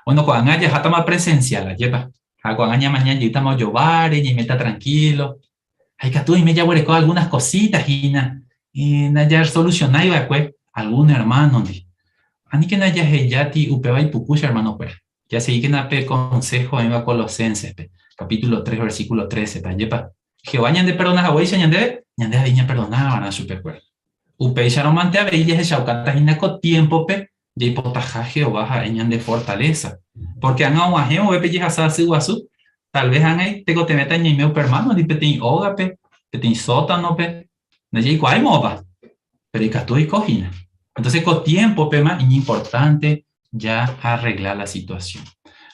Bueno, ko'ág̃a jahátama presensiál, ajépa? Ha ko'ág̃a ñamaña jeýtama ojováre, ñaiméta trankílo. Ha ikatu oime jaguereko algunas kosíta hína ndajarsolusionái va'ekue algún ermánondi. Aníkena jahejáti upéva ipuku che ermanokuéra. Jasegíkena pe konsého oĩva Colosénsespe, capítulo 3, versículo 13-pe, ajépa? Jehová ñandeperdona haguéicha ñandéve, ñande avei ñaperdona va'erã chupekuéra. Upéicharõ mante avei jahechaukáta hína ko tiémpope jaipotaha Jehová ha'e ñande fortalésa. Pórke ág̃a og̃uahẽ vove pe jehasa asy guasu, talves ág̃a tekotevẽta ñaime upe ermánondi peteĩ ógape, peteĩ sótanope, ndajaikuaái moõpa, péro ikatu oiko hína. Entonces ko tiémpopema iñimportánte jaarregla la situasión.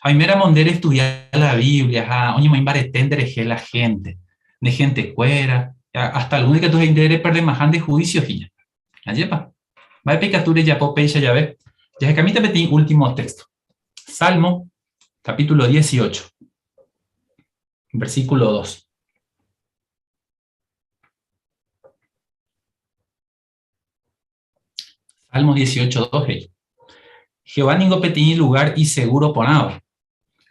Ha oiméramo nde restudia la Biblia ha oñemoĩ mbarete nderehe la hénte, nde hentekuéra, hasta algúno ikatu he'i nde reperdemaha nde huísio hína. Ajépa? Mba'épa ikatu rejapo péicha jave? Jahekamíta peteĩ último téxto. Salmo, capítulo 18, versículo 2. Salmo 18, 2 he'i, Jehová ningo peteĩ lugár isegúro porãva,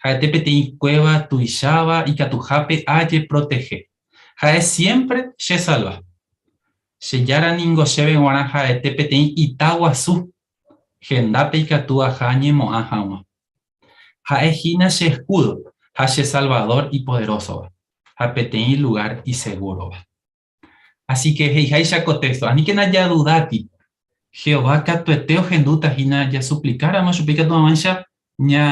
ha'ete peteĩ kuéva tuicháva ikatuhápe ajeprotehe. Ha'e siémpre chesalva. Che Jára ningo chéve g̃uarã ha'ete peteĩ ita guasu, hendápe ikatu aha añemo'ã hag̃ua. Ha'e hína che eskúdo ha che salvadór ipoderósova, ha peteĩ lugár isegúrova. Así ke he'iháicha ko téxto, aníkena jadudáti, Jehová katuete ohendúta hína jasuplikáramo chupe ikatu hag̃uáicha ña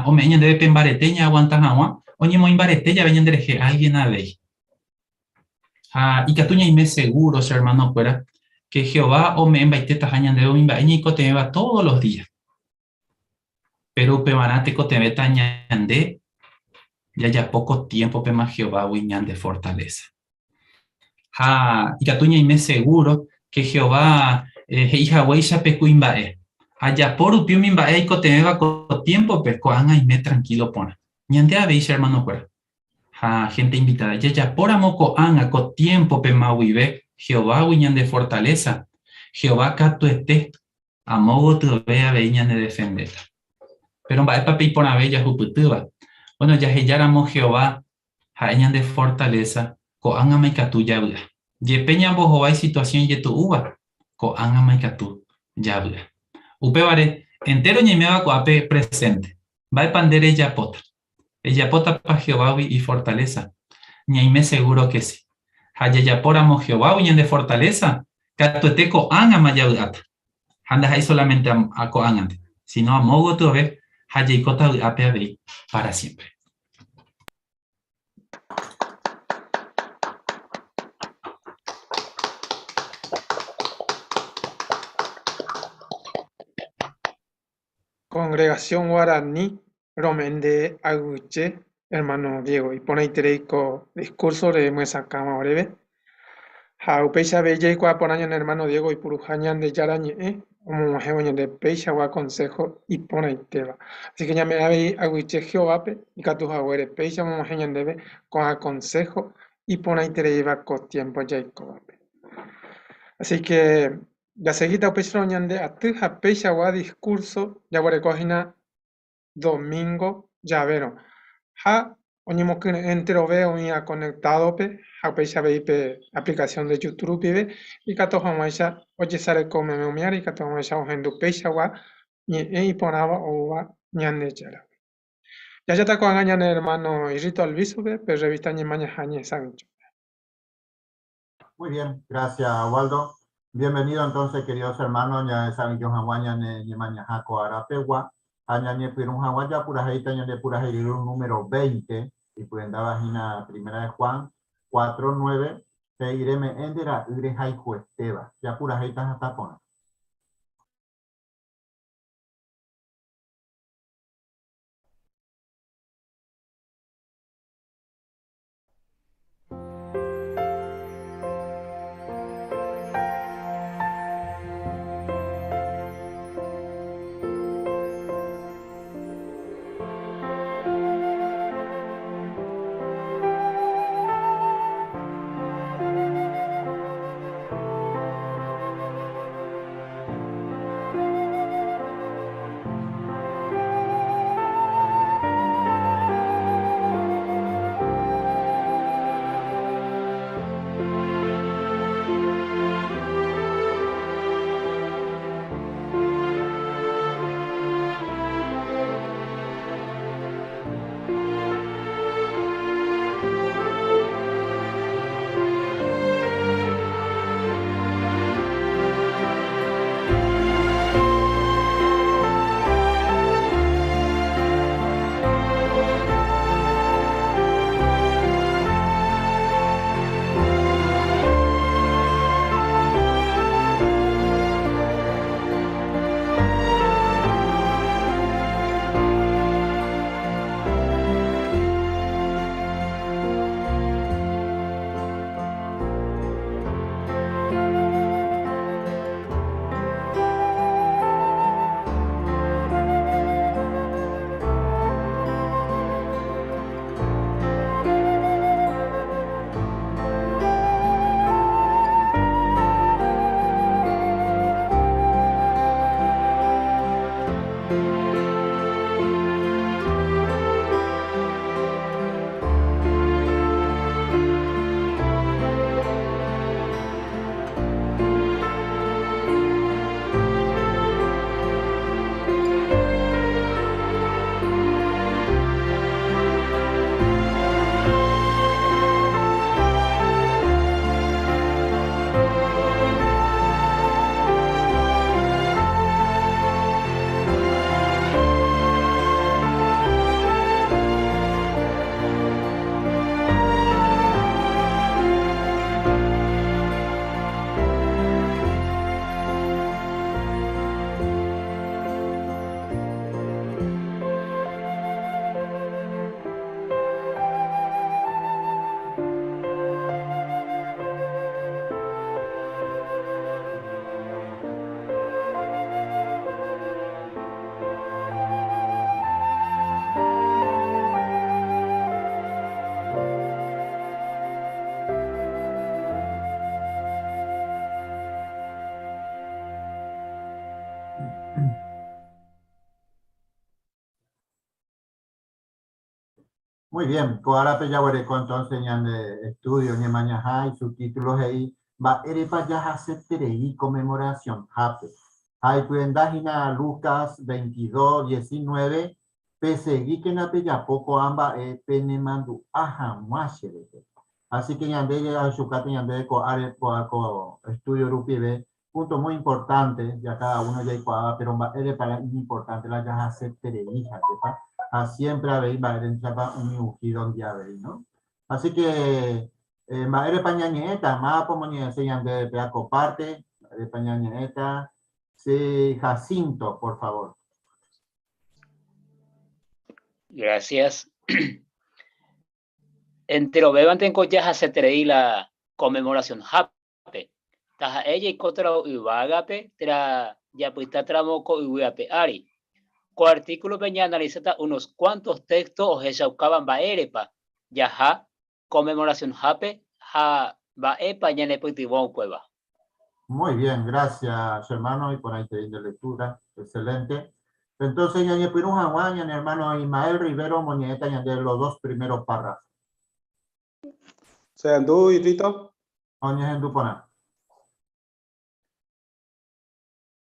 ome'ẽ ñandéve pe mbarete ñaaguanta hag̃ua oñemoĩ mbarete jave ñanderehe álgien avei. Ha ikatu ñaime segúro, che ermanokuéra, ke Jehová ome'ẽmbaitétaha ñandéve umi mba'e ñaikotevẽva tódo los día. Péro upevarã tekotevẽta ñande jajapo ko tiémpopema Jehovágui ñande fortalésa. Ha ikatu ñaime segúro ke Jehová he'i haguéicha pe kuimba'e, Ajapo rupi umi mba'e aikotevẽva ko tiémpope, ko'ág̃a aime trankílo porã. Ñande avei che ermanokuéra ha hénte invitáda, jajapóramo ko'ág̃a ko tiémpopema guive Jehovágui ñande fortalésa, Jehová katuete Amo gotyove avei ñanedefendéta. Péro mba'épa pe iporãve jahupytýva? Bueno, jahejáramo Jehová ha'e ñande fortaleza, ko'ág̃ama ikatu javy'a. Jepe ñambohovái situación ijetu'úva, ko'ág̃ama ikatu javy'a. Upévare, entéro ñaiméva ko'ápe presente, mba'épa nde rejapóta? Ejapótapa Jehovágui ifortalésa? Ñaime segúro ke si. Ha jajapóramo Jehovágui ñande fortalésa, katuete ko'ág̃ama javy'áta. Ha ndaha'éi sólamente ko'ág̃ante, síno amo gotyove ha jaikóta vy'ápe avei pára siémpre. Congregación Guarani romende aguyje, hermano Diego, iporãiterei ko discurso remyesakãva oréve. Ha upéicha avei jaikuaa porã ñane hermano Diego oipuruha Ñandejára ñe'ẽ omog̃uahẽvo ñande peichagua consejo iporãitéva. Así que ñame'ẽ avei aguyje Jehovápe ikatu haguére péicha omog̃uahẽ ñandéve ko'ã consejo iporãitereíva ko tiempo jaikóvape. Así que jasegíta upéicharõ ñande aty ha peichagua discurso jaguereko hína domingo javérõ ha oñemokyre'ỹ enterove oĩva conectado-pe ha upéicha avei pe aplicación de YouTube rupive ikatu hag̃uáicha ojesareko meme umi ára ikatu hag̃uáicha ohendu peichagua ñe'ẽ iporãva oúva Ñandejáragui. Jahecháta ko'ág̃a ñane hermano Irrito Albizu-pe pe revista Ñemañaha Ñesãichope. Muy bien, gracias Waldo. Bienvenido entonces, queridos hermanos, ñahesa'ỹijo hag̃ua ñane ñemañaha ko árapegua ha ñañepyrũ hag̃ua japurahéita ñande purahéiryru número 20, ipyendáva hína Primera de Juan 4, 9, he'i reme'ẽ nde ra'y rehayhuetéva. Japurahéita hatã porã. Muy bien, ko árape jaguereko entonces ñande estudio Ñemañaha y su título he'i Mba'érepa jahaseterei conmemoración-hápe. Ha ipyenda hína Lucas 22, 19, Pesegíkena pejapo ko'ã mba'e penemandu'a hag̃ua che rehe. Así que ñande jahechukáta ñandéve ko áre ko estudio rupive punto muy importante, ya cada uno jaikuaáva, pero mba'érepa la iñimportante la jahaseterei ha'épa, ha siempre avei mba'érenchapa umi ungido ndi avei, no? Así que mba'érepa ñañe'ẽta, mávapa omoñe'ẽse ñandéve péa ko parte, mba'érepa ñañe'ẽta, sí, Jacinto, por favor. Gracias. Enterovévantenko jahaseterei la conmemoración hápe, taha'e jaikótaramo yvágape térã japytátaramo ko yvy ape ári. Ko artíkulope ñaanalisáta unos kuánto téxto ohechaukáva mba'érepa jaha konmemorasionhápe ha mba'épa ñanepytyvõ upéva. Muy bien, gracias hermano, iporãiterei nde lectura, excelente. Entonces ñañepyrũ hag̃ua ñane hermano Ismael Rivero omoñe'ẽta ñande los dos primeros párrafos. Chehendu, Rito. Oñehendu porã.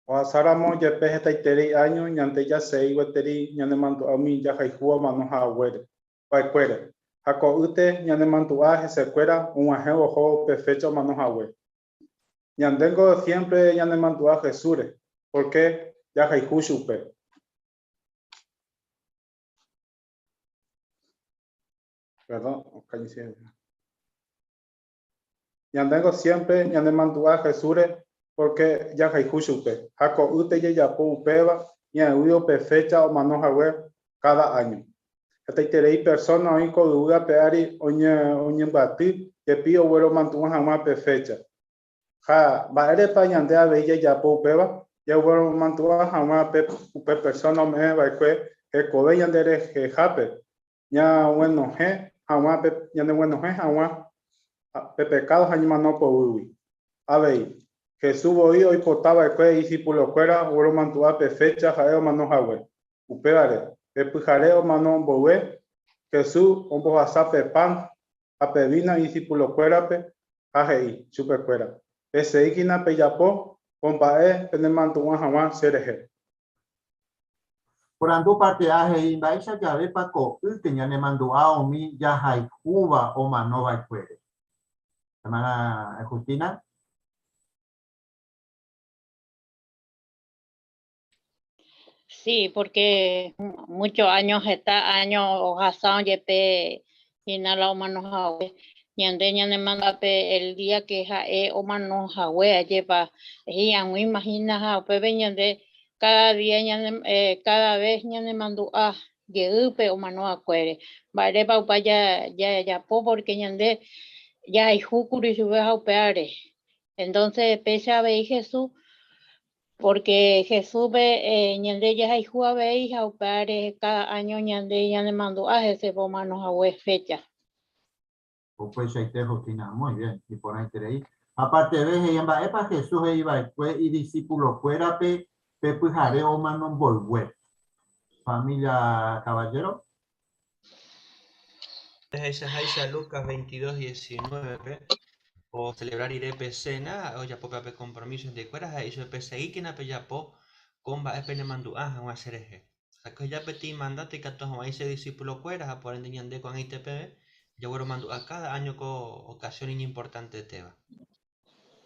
Ohasáramo jepe hetaiterei áño ñande jasei gueteri ñanemandu'a umi jahayhúva omano haguére va'ekuére, ha ko'ýte ñanemandu'a hesekuéra og̃uahẽvo ohóvo pe fécha omano hague. Ñandéngo siémpre ñanemandu'a Jesúsre, pórke jahayhu chupe. Perdón, Ñandéngo siémpre ñanemandu'a Jesúsre pórke jahayhu chupe, ha ko'ýte jajapo upéva ñaĩguívo pe fécha omano hague káda áño. Hetaiterei persóna oĩ ko yvy ape ári oñembyaty jepi ogueromandu'a hag̃ua pe fécha. Ha mba'érepa ñande avei jajapo upéva? Jagueromandu'a hag̃ua pe upe persóna ome'ẽ va'ekue hekove ñanderehehápe ñaguenohẽ hag̃ua pe ñaneguenohẽ hag̃ua pe pekádo ha ñemano poguýgui. Avei, Jesús voi oipota va'ekue idisipulokuéra ogueromandu'a pe fécha ha'e omano hague. Upévare, pe pyhare omano mboyve, Jesús ombohasa pe pan ha pe víno idisipulokuérape ha he'i chupekuéra, Peseíkena pejapo ko mba'e penemandu'a hag̃ua che rehe. Porandu parte A he'i mba'éicha javépa ko'ýte ñanemandu'a umi jahayhúva omano va'ekuére. Hermana Justina. Sí, porque muchos años, heta años ohasa ojepe hína la omano hague. Ñande ñanemandu'a pe el día que ha'e omano hague ajépa hi'ag̃uíma hína ha upépe ñande cada día ñane cada vez ñanemandu'a jeýpe omano hakuére. Mba'érepa upa jajapo porque ñande jahayhúkuri chupe ha upévare. Entonces péicha avei Jesús Pórke Jesúspe ñande jahayhu avei ha upévare káda áño ñande ñanemandu'a hese pe omano hague fécha. Upeichaite Justina, muy bien, iporãiterei. Aparteve he'i mba'épa Jesús he'i va'ekue idisipulokuérape pe pyhare omano mboyve. Familia Caballero. Jahechaháicha Lucas 22, 19-pe, ocelebra rire pe cena, ha'e ojapo pe compromiso hendivekuéra ha he'i chupe, Pesegíkena pejapo ko mba'e penemandu'a hag̃ua cherehe. Ha ko heja peteĩ mandato ikatu hag̃uáicha idiscipulokuéra ha por ende ñande ko'ag̃aite peve, jagueromandu'a káda áño ko ocasión iñimportantetéva.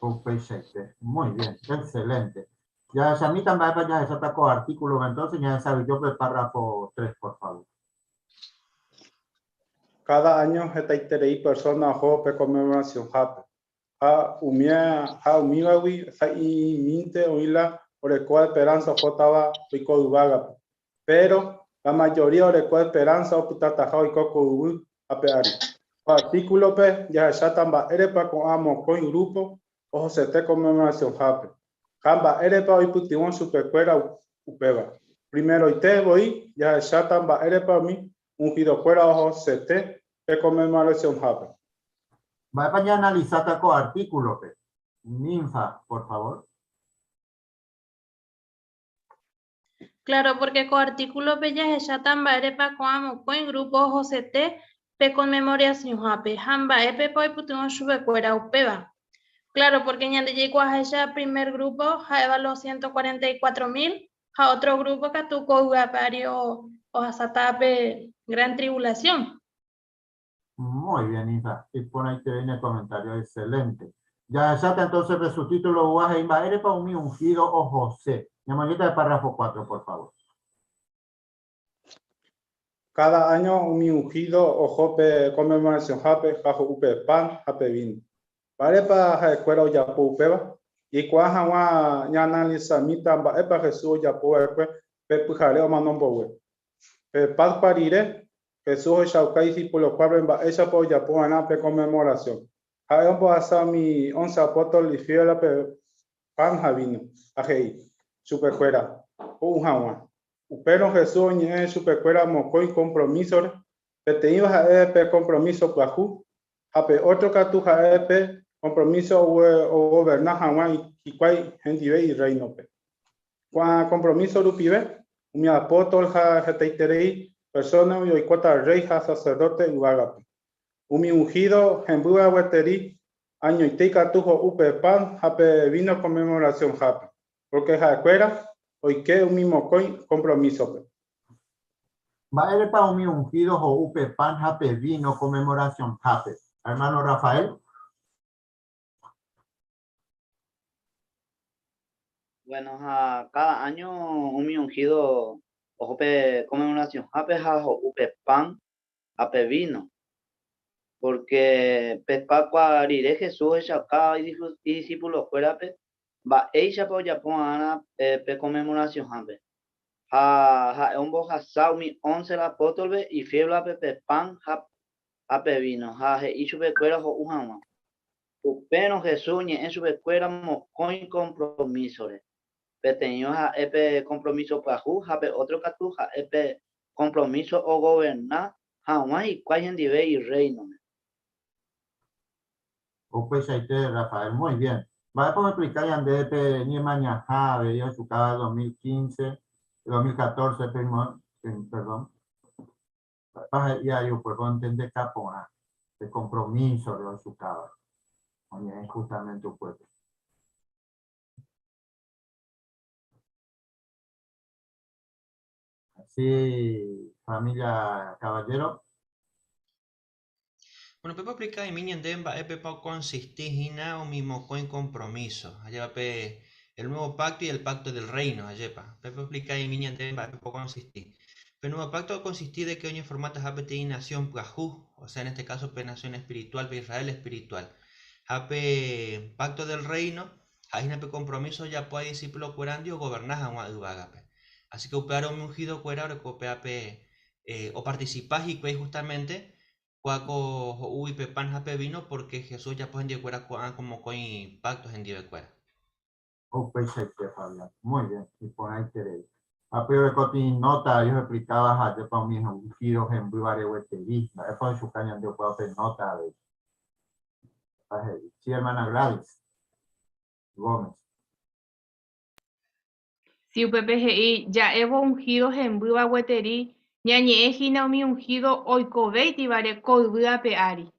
Upeichaite. Muy bien, excelente. Jahechamíta mba'épa jahecháta ko artículo-pe, entonces ñahesa'ỹijo pe párrafo 3, por favor. Káda áño hetaiterei persóna oho pe Conmemoracionhápe, ha umía ha umívagui sa'imínte oĩ la orekóva esperánsa ohótava oiko yvágape. Péro la majoría oreko esperánsa opytataha oiko ko yvy ape ári. Ko artíkulope jahecháta mba'érepa ko'ã mokõi grúpo ohosete Conmemoracionhápe ha mba'érepa oipytyvõ chupekuéra upéva. Primeroite voi jahecháta mba'érepa umi unhidokuéra ohosete pe Conmemoracionhápe. Mba'épa ñaanalisáta ko artíkulope? Ninfa, por favor. Claro, porque ko artículo-pe jahecháta mba'érepa ko'ã mokõi grupo ohosete pe Conmemoración-hápe ha mba'épepa oipytyvõ chupekuéra upéva. Claro, porque ñande jaikuaaháicha primer grupo ha'éva los 144 mil ha otro grupo katu ko yvy ape ári ohasáta pe gran tribulación. Muy bien, Isa. Iporãiterei ne comentario, excelente. Jahecháta entonces pe subtítulo oúva he'i mba'érepa umi ungido ohose. Ñamoñe'ẽta el párrafo 4, por favor. Cada año umi ungido oho pe conmemoracionhápe ha ho'u pe pan ha pe vino. Mba'érepa ha'ekuéra ojapo upéva? Jaikuaa hag̃ua ñaanalisamíta mba'épa Jesús ojapo va'ekue pe pyhare omano mboyve. Pe Pascua rire, Jesús ohechauka idiscipulokuápe mba'éichapa ojapo va'erã pe Conmemoración. Ha'e ombohasa umi once apóstol ifiélvape pan ha víno, ha he'i chupekuéra ho'u hag̃ua. Upérõ Jesús oñe'ẽ chupekuéra mokõi kompromísore, peteĩva ha'e pe kompromíso pyahu, ha pe ótro katu ha'e pe kompromíso ogoverna hag̃ua hikuái hendive Irréinope. Ko'ã kompromíso rupive, umi apóstol ha hetaiterei persónagui oikóta rréi ha saserdóte yvágape. Umi unhído hembýva gueteri añoite ikatu ho'u pe pan ha pe víno Conmemoracionhápe, pórke ha'ekuéra oike umi mokõi kompromísope. Mba'érepa umi unhído ho'u pe pan ha pe víno Conmemoracionhápe, ermáno Rafael? Bueno, ha cada año umi ungido oho pe conmemoracionhápe ha ho'u pe pan ha pe vino. Porque pe Pascua rire Jesús ohechauka idiscipulokuérape mba'éichapa ojapo va'erã pe conmemoracionhápe. Ha ha'e ombohasa umi once apóstolpe ifiélvape pe pan ha pe vino ha he'i chupekuéra ho'u hag̃ua. Upérõ Jesús oñe'ẽ chupekuéra mokõi kompromísore. Peteĩva ha'e pe kompromíso pyahu ha pe ótro katu ha'e pe kompromíso ogoverna hag̃ua hikuái hendive Irréinome. Upeichaite, Rafael, muy bien. Mba'épa oexplika ñandéve pe ñemañaha avei ojukáva 2015, 2014, perdón? Mba'épa he'i avei upépe ontendeka porã pe kompromísore ojukáva oñe'ẽ justamente upépe. Sí, familia Caballero. Bueno, pépa oexplika'imi ñande mba'épepa okonsisti hína umi mokõi kompromíso. Ajépa pe el nuevo pacto y el pacto del reino, ajépa. Pépa oexplika'imi ñande mba'épepa okonsisti. Pe nuevo pacto okonsisti de que oñeformataha peteĩ nación pyahu, o sea, en este caso pe nación espiritual, pe Israel espiritual. Ha pe pacto del reino ha'e hína pe kompromíso ojapóva idisípulokuérandi ogoverna hag̃ua yvágape. Así que upévare umi ungidokuéra oreko péva pe oparticipa hikuái justamente kóa ko ho'úgui pe pan ha pe vino porque Jesús ojapo hendivekuéra ko'ã ko mokõi pacto hendivekuéra. Upeichaite, Fabián. Muy bien, iporãiterei. Ha pe orekotĩ nota ahí oexplicaba ha ajépa umi ungido hembývare gueteri. Mba'épa ohechuka ñande upéva pe nota avei. Ha he'i. Sí, hermana Gladys Gómez. Si upépe he'i, Ja'évo ungido hembýva gueteri, ñañe'ẽ hína umi ungido oikovéitivare ko yvy ape ári.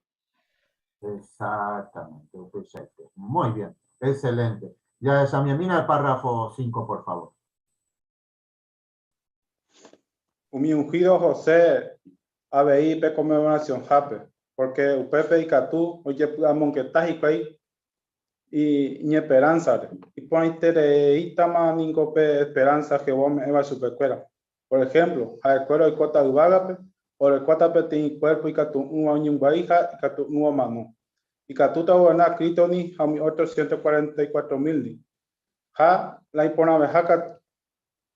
Exactamente, upeichaite. Muy bien, excelente. Jahechamiemína el párrafo 5, por favor. Umi ungido ohose avei pe Conmemoracionhápe, pórke upépe ikatu ojepy'amongeta hikuái iñesperánsare. Iporãitereítama ningo pe esperánsa Jehová ome'ẽva chupekuéra. Por ehémplo, ha'ekuéra oikóta yvágape, orekóta peteĩ kuérpo ikatu'ỹva oñembyai ha ikatu'ỹva omano. Ikatúta ogoverna Crístondi ha umi ótro 144 mílndi. Ha la iporãveha katu,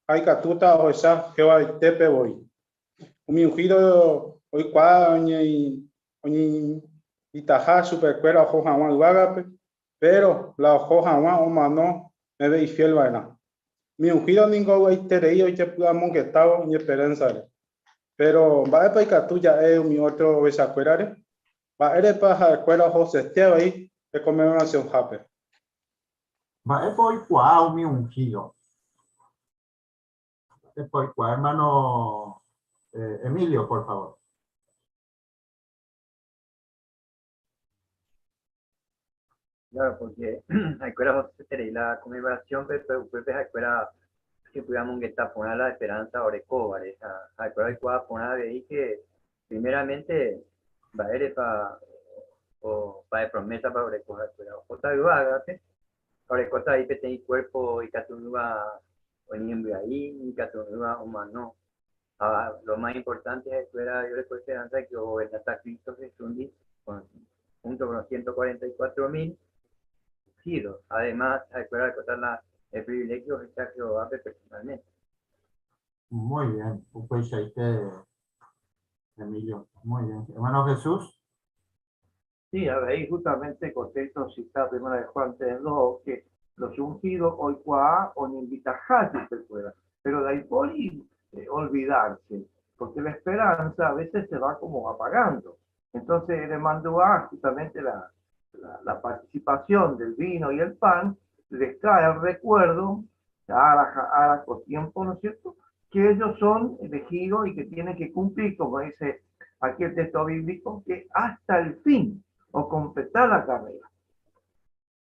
ha ikatúta ohecha Jehovaitépe voi. Umi unhído oikuaa oñeinvitaha chupekuéra oho hag̃ua yvágape, péro la oho hag̃ua omano meve ifiél va'erã. Umi unhído ningo ovy'aiterei ojepy'amongetávo iñesperánsare. Péro, mba'épa ikatu ja'e umi ótro ovechakuérare? Mba'érepa ha'ekuéra ohosete avei pe Conmemoracionhápe? Mba'épa oikuaa umi unhído? Mba'épa oikuaa hermano Emilio, por favor. Claro, porque ha'ekuéra ohoseterei la conmemoración-pe, pe upépe ha'ekuéra ojepy'amongeta porã la esperanza orekóvare, ha ha'ekuéra oikuaa porã avei que primeramente mba'érepa o mba'e promesa-pa oreko ha'ekuéra ohóta yvágape, ha orekóta avei peteĩ cuerpo ikatu'ỹva oñembyai, ikatu'ỹva omano. Ha lo más importante ha'ekuéra oreko esperanza que ogobernáta Cristo Jesús-ndi junto con los 144.000 ungidos. Además, ha'ekuéra orekóta la el privilegio ohecha Jehovápe personalmente. Muy bien, upeichaite Emilio. Muy bien. Hermano Jesús. Sí, avei justamente ko texto ocita Primera de Juan 3.2, que los ungidos oikuaa oñeinvitaha chupekuéra, pero ndaipóri olvidarse, porque la esperanza a veces se va como apagando. Entonces, remandu'a justamente la, la, participación del vino y el pan, les trae el recuerdo, ára con tiempo, ¿no es cierto?, que ellos son elegidos y que tienen que cumplir, como dice aquí el texto bíblico, que hasta el fin, o completar la carrera.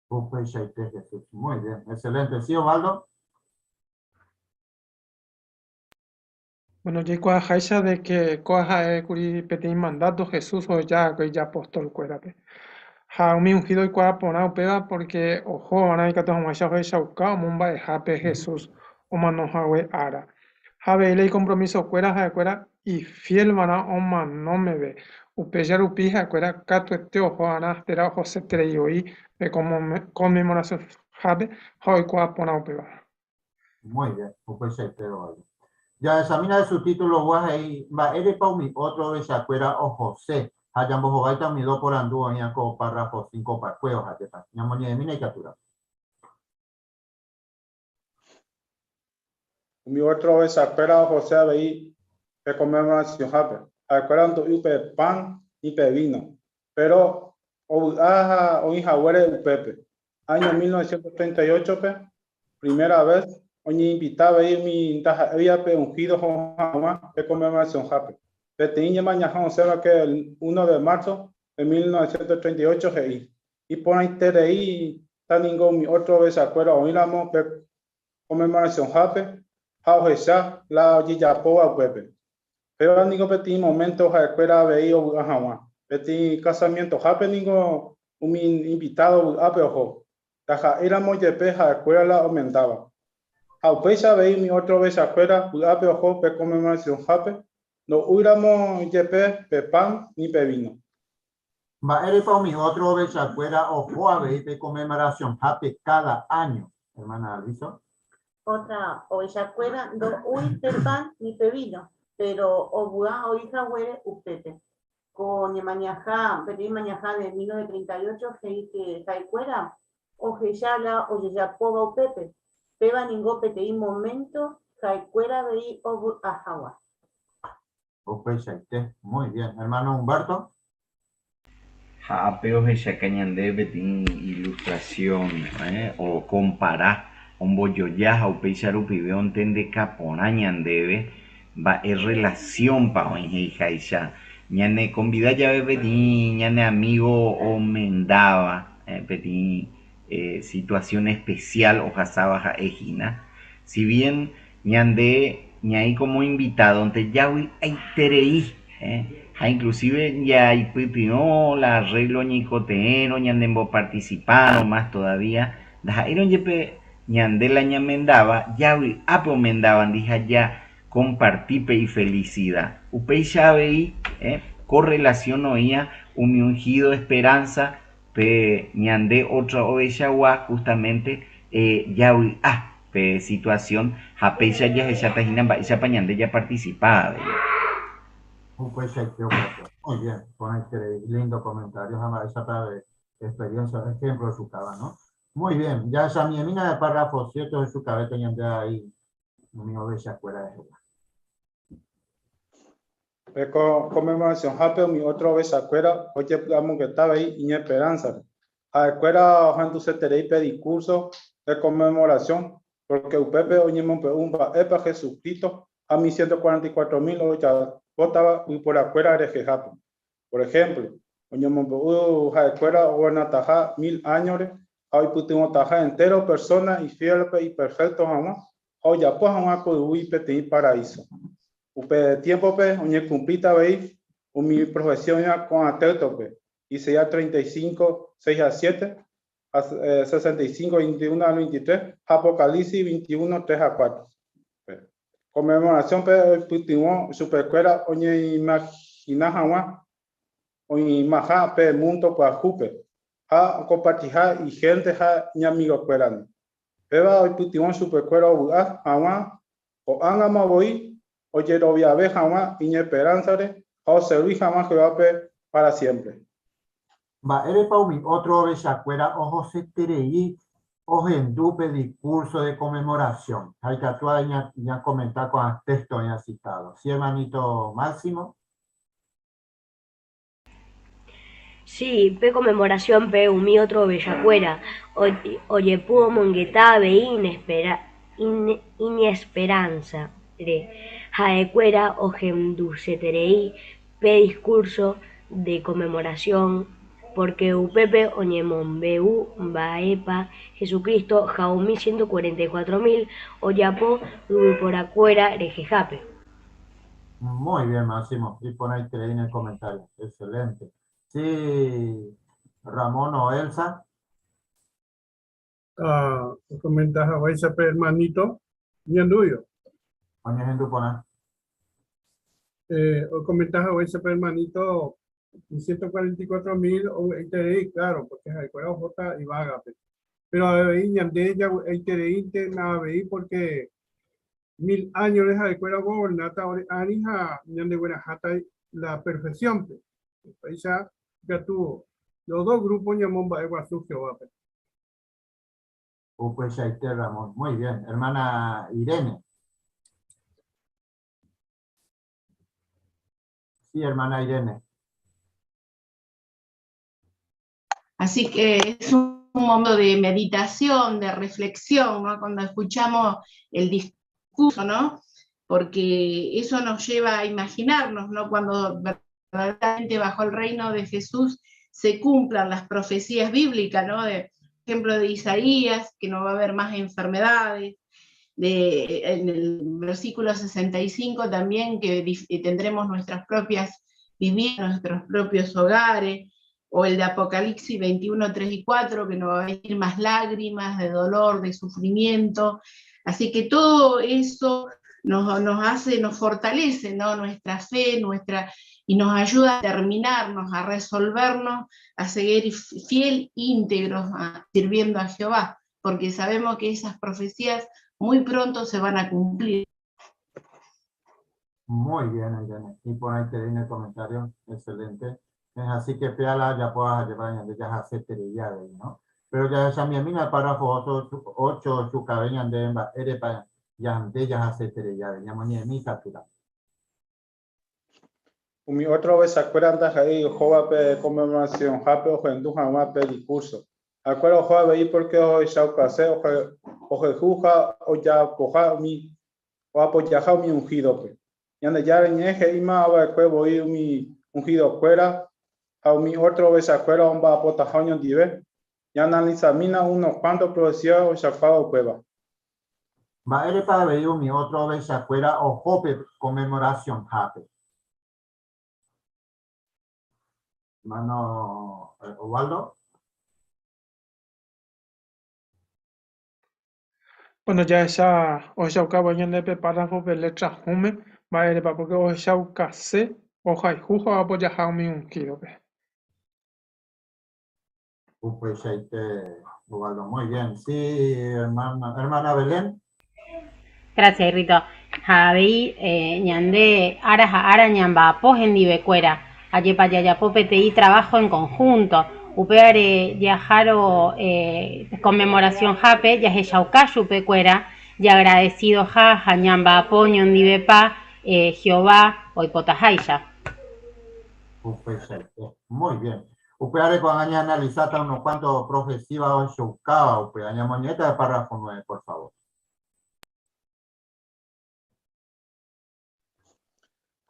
Upeichaite, Jesús. Muy bien, excelente. Sí, Osvaldo. Bueno, jaikuaaháicha de que kóa ha'ékuri peteĩ mandato Jesús oheja va'ekue ijapostolkuérape. Ha umi ungido oikuaa porã upéva porque oho va'erã ikatu hag̃uáicha ohechauka omomba'ehápe Jesús omano hague ára. Ha avei la icompromisokuéra ha'ekuéra ifiel va'erã omano meve. Upéicha rupi ha'ekuéra katuete oho va'erã térã ohoseterei voi pe conmemoracionhápe ha oikuaa porã upéva. Muy bien, upeichaite Osvaldo. Jahechamína de subtítulo-gua he'i mba'érepa umi ótro ovechakuéra ohose ha jambohováita umi do porandu oĩva ko párrafo cinco pakue ohajepa. Ñamoñe'ẽmína ikatúramo. Umi ótro ovechakuéra ohose avei pe conmemoracionhápe. Ha'ekuéra ndo'úi upe pan ni pe víno, péro ovy'a ha oĩ haguére upépe. Áño 1938-pe, primera vez, oñeinvita avei umi ndaha'éivape ungido ho'u hag̃ua pe conmemoracionhápe. Peteĩ ñemañaha osẽva que el 1 de marzo de 1938 he'i, Iporãitereíta ningo umi ótro ovechakuéra oĩramo pe conmemoracionhápe ha ohecha la ojejapóva upépe. Péva ningo peteĩ momento ha'ekuéra avei ovy'a hag̃ua. Peteĩ casamientohápe ningo umi invitado vy'ápe oho, ndaha'éiramo jepe ha'ekuéra la omendáva. Ha upéicha avei umi ótro ovechakuéra vy'ápe oho pe conmemoracionhápe, ndo'úiramo jepe pe pan ni pe víno. Mba'érepa umi ótro ovechakuéra oho avei pe conmemoracionhápe káda áño, hermana Alviso? Ótra ovechakuéra ndo'úi pe pan ni pe víno, péro ovy'a oĩ haguére upépe. Ko ñemañaha, peteĩ mañaha de 1938 he'i ke ha'ekuéra ohecha la ojejapóva upépe, péva ningo peteĩ moménto ha'ekuéra avei ovy'a hag̃ua. Upeichaite. Muy bien. Hermano Humberto. Ha ápe ohechaka ñandéve peteĩ ilustración okompara, ombojoja ha upéicha rupive ontendeka porã ñandéve mba'e relación-pa oĩ he'iháicha. Ñane convida jave peteĩ ñane amigo omendáva peteĩ situación especial ohasáva ha'e hína. Si bien ñande ñaĩ como invitado-nte javy'aiterei ha inclusive jaipytyvõ la arreglo ñeikotevẽrõ ñanemboparticipárõ más todavía ndaha'éirõ jepe ñande la ñamendáva javy'ápe omendávandi ha jakomparti pe ifelicidad. Upéicha avei ko relación oĩva umi ungido esperanza pe ñande otra ovechagua justamente javy'a pe situación ha péicha jahecháta hína mba'éichapa ñande japarticipa avei. Upeichaite upépe. Muy bien, porãiterei, lindo comentario ha mba'éichapa avei experiencia, ejemplo ochukáva, no? Muy bien, jahechamiemína de párrafo 7 ohechukavéta ñande avei umi ovechakuéra rehegua. Pe conmemoracionhápe umi ótro ovechakuéra ojepy'amongeta avei iñesperánsare. Ha'ekuéra ohenduseterei pe discurso de conmemoración. Porque upépe oñemombe'u mba'épa Jesucristo ha umi 144.000 ojapótava yvyporakuéra rehehápe. Por ejemplo, oñemombe'u ha'ekuéra ogovernataha mil áñore ha oipytyvõtaha entéro persóna ifiélpe iperfékto hag̃ua ha ojapo hag̃ua ko yvy peteĩ paraíso. Upe tiémpope oñekumplíta avei umi profesía oĩva ko'ã téystope, Isaías 35, 6 ha 7, 65, 21 al 23, ha Apocalipsis 21, 3 ha 4. Conmemoración-pe oipytyvõ chupekuéra oñeimagina hag̃ua oĩmaha pe múndo pyahúpe ha okompartiha ihénte ha iñamigokuérandi. Péva oipytyvõ chupekuéra ovy'a hag̃ua ko'ág̃ama voi ojeroviave hag̃ua iñesperánsare ha oservi hag̃ua Jehovápe pára siémpre. Mba'érepa umi ótro ovechakuéra ohoseterei ohendu pe diskúrso de Conmemoración? Ha ikatu avei ñakomenta ko'ã téxto oĩva sitádo. Sí, ermanito Máximo? Sí, pe Conmemoraciónpe umi ótro ovechakuéra ojepu omongeta avei iñesperánsare. Ha'ekuéra ohenduseterei pe diskúrso de Conmemoración pórke upépe oñemombe'u mba'épa Jesucristo ha umi 144.000 ojapo yvyporakuéra rehehápe. Muy bien, Máximo. Iporãiterei ne comentario. Excelente. Sí, Ramón o Elsa. Ah, okomenta haguéicha pe hermanito ñandúio. Oñehendu porã. Eh, okomenta haguéicha pe hermanito 144.000 ovy'aiterei, claro, porque ha'ekuéra ohóta yvágape. Pero avei ñande javy'aitereínte avei porque mil áñore ha'ekuéra ogovernáta ore ári ha ñandegueraháta la perfección-pe. Upéicha ikatu los dos grupos ñamomba'eguasu Jehovápe. Upeichaite, Ramón. Muy bien. Hermana Irene. Sí, hermana Irene. Así que es un momento de meditación, de reflexión, ¿no? Cuando escuchamos el discurso, ¿no? Porque eso nos lleva a imaginarnos, ¿no? Cuando verdaderamente bajo el reino de Jesús se cumplan las profecías bíblicas, ¿no? De, ejemplo de Isaías, que no va a haber más enfermedades, de, en el versículo 65 también que tendremos nuestras propias viviendas, nuestros propios hogares, o el de Apocalipsis 21, 3 y 4, que no va a haber más lágrimas de dolor, de sufrimiento. Así que todo eso nos, nos hace, nos fortalece, ¿no? Nuestra fe, nuestra, y nos ayuda a terminarnos, a resolvernos, a seguir fiel, íntegros, sirviendo a Jehová, porque sabemos que esas profecías muy pronto se van a cumplir. Muy bien, Irene. Y por ahí te viene el comentario. Excelente. Es así que péala ya puedas llevar ya hace ¿no? Pero ya esa mi el párrafo 8, 8 su de erepa ya de ya hace ya mi satura. Umi ótro ovechakuéra ndaha'éi ohóva pe Conmemoracionhápe ohendu hag̃ua pe diskúrso. Ha'ekuéra oho avei pórke ohechaukase ohayhu ha ojapoha umi oapojaha umi unhídope. Ñandejára Ñe'ẽ he'íma va'ekue voi umi unhidokuéra ha umi ótro ovechakuéra omba'apotaha oñondive. Ñaanalisamína unos kuánto profesía ohechakuaáva upéva. Mba'érepa avei umi ótro ovechakuéra oho pe Conmemoracionhápe? Hermano Osvaldo. Bueno, jahecha ohechaukávo ñande pe párrafo-pe letra hũme, mba'érepa, porque ohechaukase ohayhu ha oapojaha umi ungido-pe. Upeichaite, Osvaldo, muy bien. Sí, hermana, hermana Belén. Gracias, Irrito. Ha avei ñande ára ha ára ñamba'apo hendivekuéra. Ajépa jajapo peteĩ trabajo en conjunto. Upévare jahárõ Conmemoración-hápe jahechauka chupekuéra jaagradecidoha ha ñamba'apo oñondivepa Jehová oipotaháicha. Upeichaite. Muy bien. Upévare ko'ág̃a ñaanalisáta unos cuanto profecía ohechaukáva upéva. Ñamoñe'ẽta pe párrafo 9, por favor.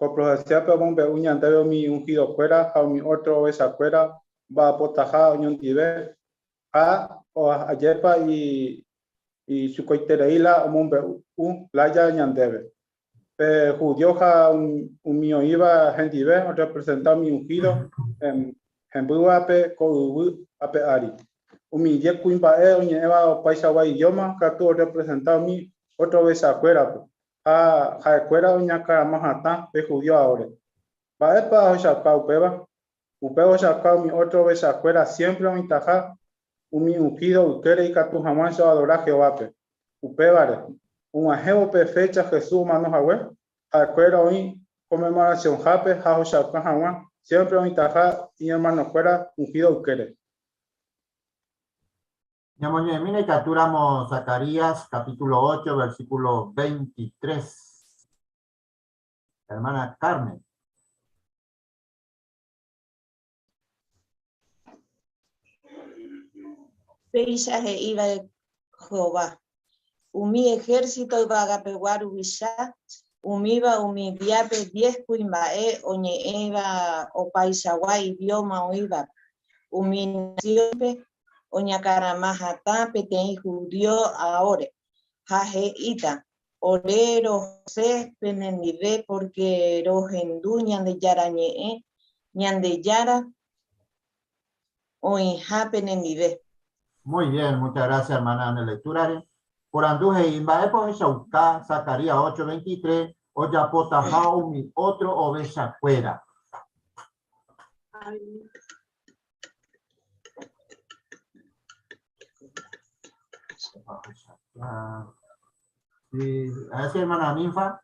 Ko profecía-pe omombe'u ñandéve umi ungido-kuéra ha umi ótro ovechakuéra omba'apotaha oñondive ha ajépa ichukoiterei la omombe'u lája ñandéve. Pe judío ha umi oĩva hendive orrepresenta umi ungido hembývape ko yvy ape ári. Umi diez kuimba'e oñe'ẽva opaichagua idióma katu orrepresenta umi ótro ovechakuérape. Ha ha'ekuéra oñakarama hatã pe judío aóre. Mba'épa ohechauka upéva? Upéva ohechauka umi ótro ovechakuéra siémpre oĩtaha umi unhído ykére ikatu hag̃uáicha oadora Jehovápe. Upévare, og̃uahẽvo pe fécha Jesús omano hague, ha'ekuéra oĩ Konmemorasionhápe ha ohechauka hag̃ua siémpre oĩtaha iñermanokuéra unhído ykére. Ñamoñe'ẽmína ikatúramo Zacarías capítulo 8 versículo 23. Hermana Carmen. Péicha he'íva Jehová, umi ehérsito yvagapegua ruvicha, umíva umi díape diez kuimba'e oñe'ẽva opaichagua idióma oĩvape, umi nasiónpe oñakarama hatã peteĩ judío aóre, ha he'íta, Ore rohose penendive pórke rohendu Ñandejára ñe'ẽ, Ñandejára oĩha penendive. Muy bien, muchas gracias hermana nde lectura-re. Porandu he'i, Mba'épa ohechauka Zacarías 8:23 ojapotaha umi ótro ovechakuéra? Sí, a ver si hermana Ninfa.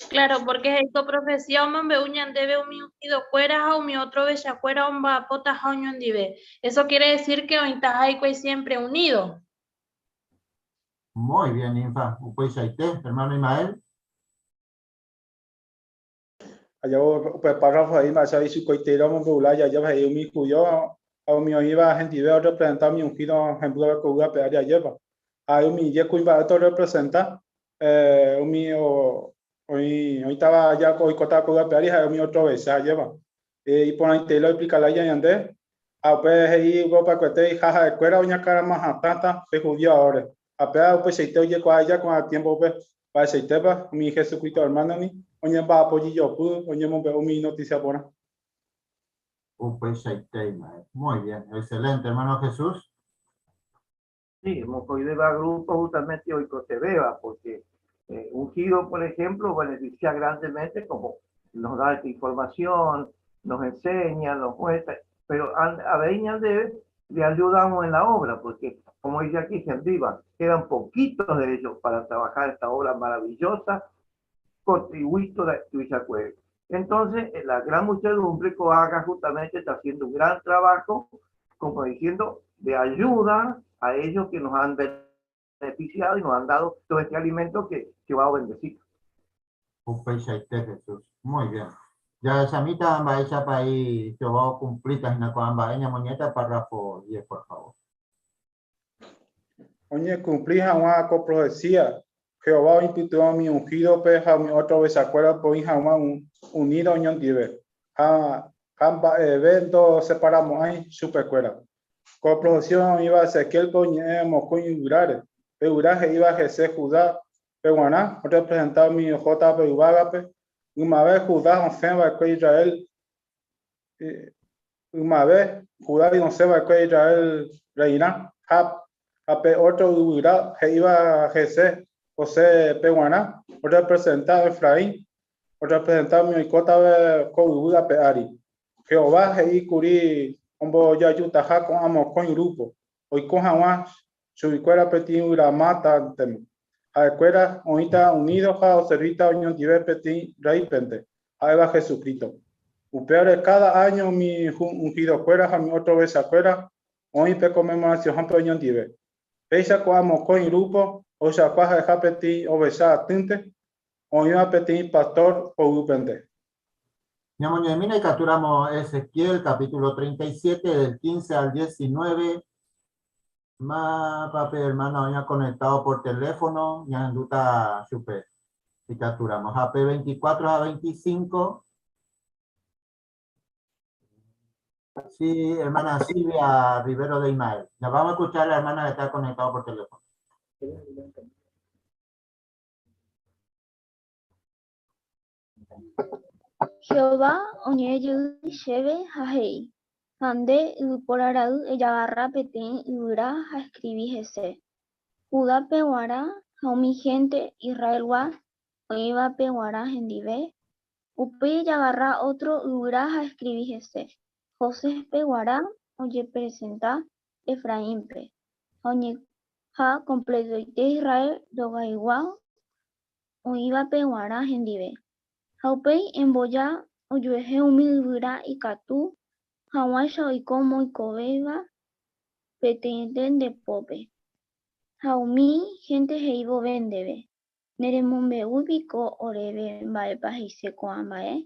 Claro, porque he'i ko profecía omombe'u ñandéve umi ungidokuéra ha umi otro ovechakuéra omba'apotaha oñondive. Eso quiere decir que oĩtaha hikuái siempre unido. Muy bien, Ninfa. Upeichaite, hermano Ismael. Ajapo upe párrafo he'i mba'éicha ichukoiteíra omombe'u lája ajépa he'i umi judío ha umi oĩva hendive orrepresenta umi ungido hembýva ko yvy ape ári ajépa. Ha umi diez kuimba'e torrepresenta umi oĩtava aja oikótava ko yvy ape ári ha'e umi ótro ovecha ajépa. Iporãitei la oexplika lája ñande ha upe he'i upe opakuete ha ha'ekuéra oñakarama hatãta pe judío aóre. Ha péva upeichaite ojekuaa aja ko'ã tiémpope, mba'eichaitépa umi Jesucristo ermánomi oñemba'apo jejopy oñemombe'u umi notísia porã. Upeichaite imba'e. Muy bien, excelente, hermano Jesús. Sí, mokõivéva grupo justamente oikotevẽva, porque ungido, por ejemplo, beneficia grandemente como nos da esta información, nos enseña, nos muestra, pero avei ñandéve le ayudamos en la obra, porque como dice aquí, viva, quedan poquitos de ellos para trabajar esta obra maravillosa, contribuito de Tuichacueve. Entonces, la gran muchedumbre Coaga justamente está haciendo un gran trabajo, como diciendo, de ayuda a ellos que nos han beneficiado y nos han dado todo este alimento que va a bendecir. Upeichaite Jesús. Muy bien. Jahechamíta mba'éichapa he'i Jehová okumplíta hína ko'ã mba'e, ñamoñe'ẽta párrafo diez, por favor. Oñekumpli hag̃ua ko profesía, Jehová oipytyvõ umi unhídope ha umi ótro ovechakuérape oĩ hag̃ua unído oñondive, ha mba'eve ndoseparamo'ãi chupekuéra. Ko profesía oĩva Ezequiélpe oñe'ẽ mokõi yvyráre, pe yvyra he'íva hese Judá peguarã, orrepresenta umi ohótavape yvágape, ymave Judá osẽ va'ekue Israel ymave Judá osẽ va'ekue Israel reirã, ha ha pe ótro yvyra he'íva hese José peguarã, orrepresenta Efraín, orrepresenta umi oikótava ko yvy ape ári. Jehová he'i kuri ombojajutaha ko'ã mokõi grúpo, oiko hag̃ua Chuguikuéra peteĩ yvyramátantema. Ha'ekuéra oĩta unído ha oservíta oñondive peteĩ rréipente, ha'éva Jesucristo. Upévare káda áño umi unhidokuéra ha umi ótro ovechakuéra oĩ pe Konmemorasionhápe oñondive. Péicha ko'ã mokõi grúpo ohechakuaa ha'eha peteĩ ovecha atýnte oĩva peteĩ pastór poguýpente. Ñamoñe'ẽmína ikatúramo Ezequiel capítulo 37 del 15 al 19. Mávapa pe hermana oĩva conectado por teléfono ñahendúta chupe ikatúramo. Ha pe 24 ha 25. Sí, hermana Silvia Rivero de Ismael. Ya vamos a escuchar a la hermana que está conectada por teléfono. Jehová oñe'ẽ jey chéve ha he'i, Ha nde, yvypóra ra'y, ejagarra peteĩ yvyra ha eskrivi hese, Judápe g̃uarã ha umi hénte Israelgua oĩvape g̃uarã hendive. Upéi ejagarra ótro yvyra ha eskrivi hese, Josépe g̃uarã ojepresenta Efraínpe, ha kompletoite Israel rogaygua oĩvape g̃uarã hendive, ha upéi emboja ojuehe umi yvyra ikatu hag̃uáicha oiko moikovéva peteĩete nde pópe. Ha umi hénte he'i vove ndéve, Neremombe'úi piko oréve mba'épa he'ise ko'ã mba'e?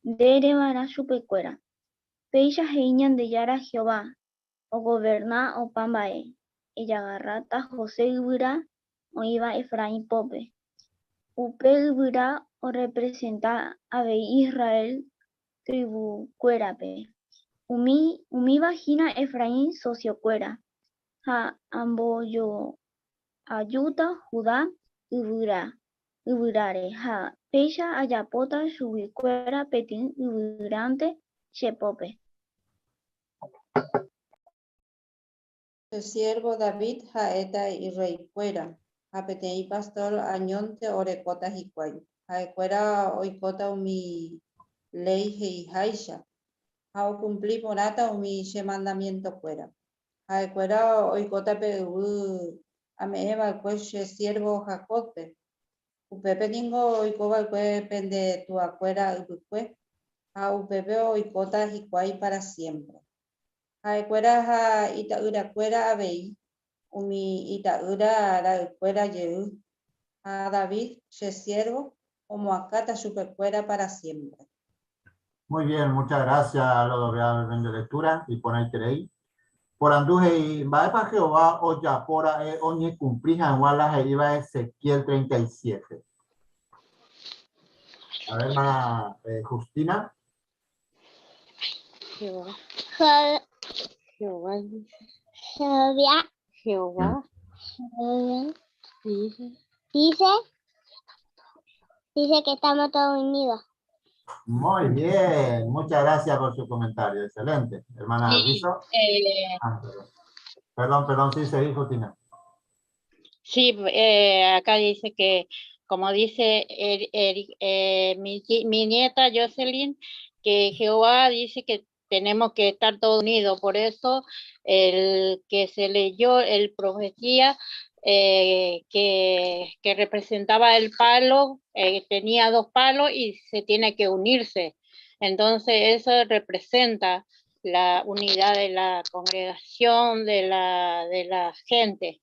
Nde ere va'erã chupekuéra, Péicha he'i Ñandejára Jehová, ogoverna opa mba'e, ejagarráta José yvyra oĩva Efraín pópe. Upe yvyra orrepresenta avei Israel trivukuérape. Umi umíva hína Efraín sosiokuéra, ha ambojoajúta Judá yvyra yvyráre ha péicha ajapóta chuguikuéra peteĩ yvyránte che pópe. Che siérvo David ha'éta irreikuéra, ha peteĩ pastór añónte orekóta hikuái. Ha'ekuéra oikóta umi léi he'iháicha, ha okumpli porãta umi che mandamientokuéra. Ha'ekuéra oikóta pe yvy ame'ẽ va'ekue che siérvo Jacóbpe. Upépe ningo oiko va'ekue pende tuakuéra ypykue, ha upépe oikóta hikuái pára siémpre. Ha'ekuéra ha ita'yrakuéra avei, umi ita'ýra ra'ykuéra jey, ha David, che siérvo, omoakãta chupekuéra pára siémpre. Muy bien, muchas gracias Lodoveal de lectura iporãiterei. Porandu he'i, Mba'épa Jehová ojapo ra'e oñekumpli hag̃ua la he'íva Ezequiel 37? A ver, hermana Justina. Jehová. Jehová dice. Jehová. Jehová. Jehová. Dice. Dice. Dice que estamos todos unidos. Muy bien, muchas gracias por su comentario, excelente. Hermana Sí, Alviso. Ah, perdón. Perdón, perdón, sí, seguí, Justina. Sí, acá dice que, como dice mi nieta Jocelyn, que Jehová dice que tenemos que estar todos unidos. Por eso el que se leyó el profecía que representaba el palo, tenía dos palos y se tiene que unirse. Entonces eso representa la unidad de la congregación, de la gente.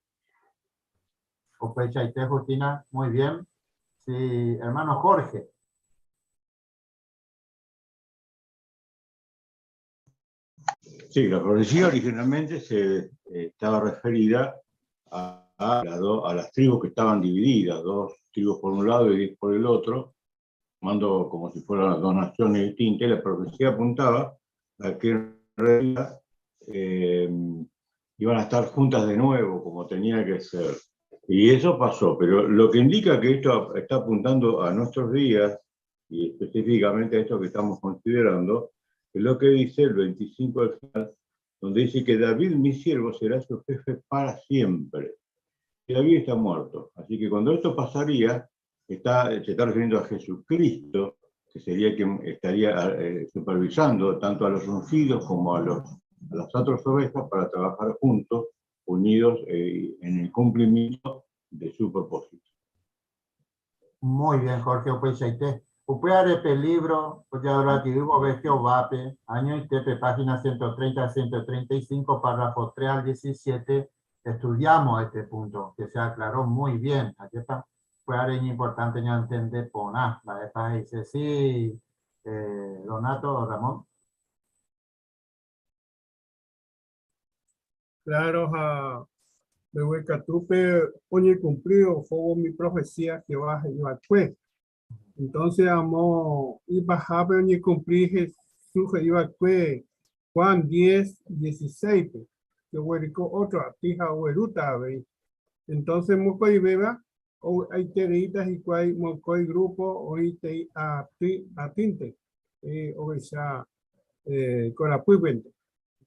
Opechaite, Justina, muy bien. Sí, hermano Jorge. Sí, la profecía originalmente se estaba referida a las tribus que estaban divididas, dos tribus por un lado y 10 por el otro, tomando como si fueran dos naciones distintas, y la profecía apuntaba a que en realidad iban a estar juntas de nuevo, como tenía que ser. Y eso pasó, pero lo que indica que esto está apuntando a nuestros días, y específicamente a esto que estamos considerando, es lo que dice el 25 al final, donde dice que David, mi siervo, será su jefe para siempre. Y David está muerto. Así que cuando esto pasaría, se está refiriendo a Jesucristo, que sería quien estaría supervisando tanto a los ungidos como a las otras ovejas para trabajar juntos, unidos en el cumplimiento de su propósito. Muy bien, Jorge, Upeichaite. Upeare pe libro, Oyadoratirú, ve Jehová, pe, año y tepe, página 130 a 135, párrafo 3 al 17, estudiamos este punto, que se aclaró muy bien. Aquí está. Fue algo importante ya entender por nada. La EPA dice, sí, Donato o Ramón. Claro ha mbeguekatúpe oñekumpli ohóvo umi profecía Jehová he'i va'ekue. Entonces amo ipahápe oñekumpli Jesús he'i va'ekue Juan 10, 16-pe, oguereko ótro aty ha oguerúta avei. Entonces mokõivéva ovy'aitereíta hikuái mokõi grupo oĩtei aty atýnte ovecha korapýpente.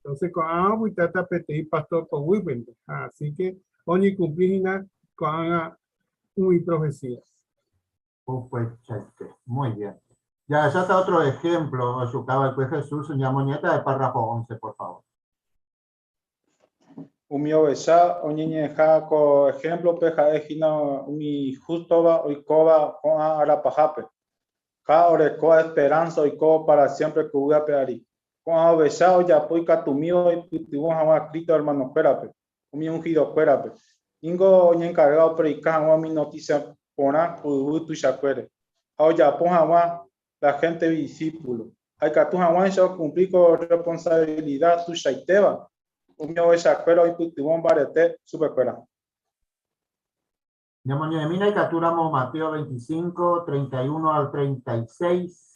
Entonces ko'ág̃a opytáta peteĩ pastor poguýpente, ha así que oñekumpli hína ko'ág̃a umi profecía. Upeichaite. Muy bien. Jahecháta otro ejemplo ochuka va'ekue Jesús ñamoñe'ẽta pe párrafo 11, por favor. Umi ovecha oñeñe'ẽha ko ehémplope ha'e hína umi ihústova oikóva ko'ã ára pahápe, ha orekóva esperánsa oikóvo pára siémpre ko yvy ape ári. Ko'ã ovecha ojapo ikatumíva oipytyvõ hag̃ua Cristo ermanokuérape, umi unhidokuérape. Ningo oñenkarga opredika hag̃ua umi notísia porã ko yvy tuichakuére, ha ojapo hag̃ua la héntegui disípulo, ha ikatu hag̃uáicha okumpli ko rresponsavilida tuichaitéva, umi ovechakuéra oipytyvõ mbarete chupekuéra. Ñamoñe'ẽmína ikatúramo Mateo 25, 31 al 36.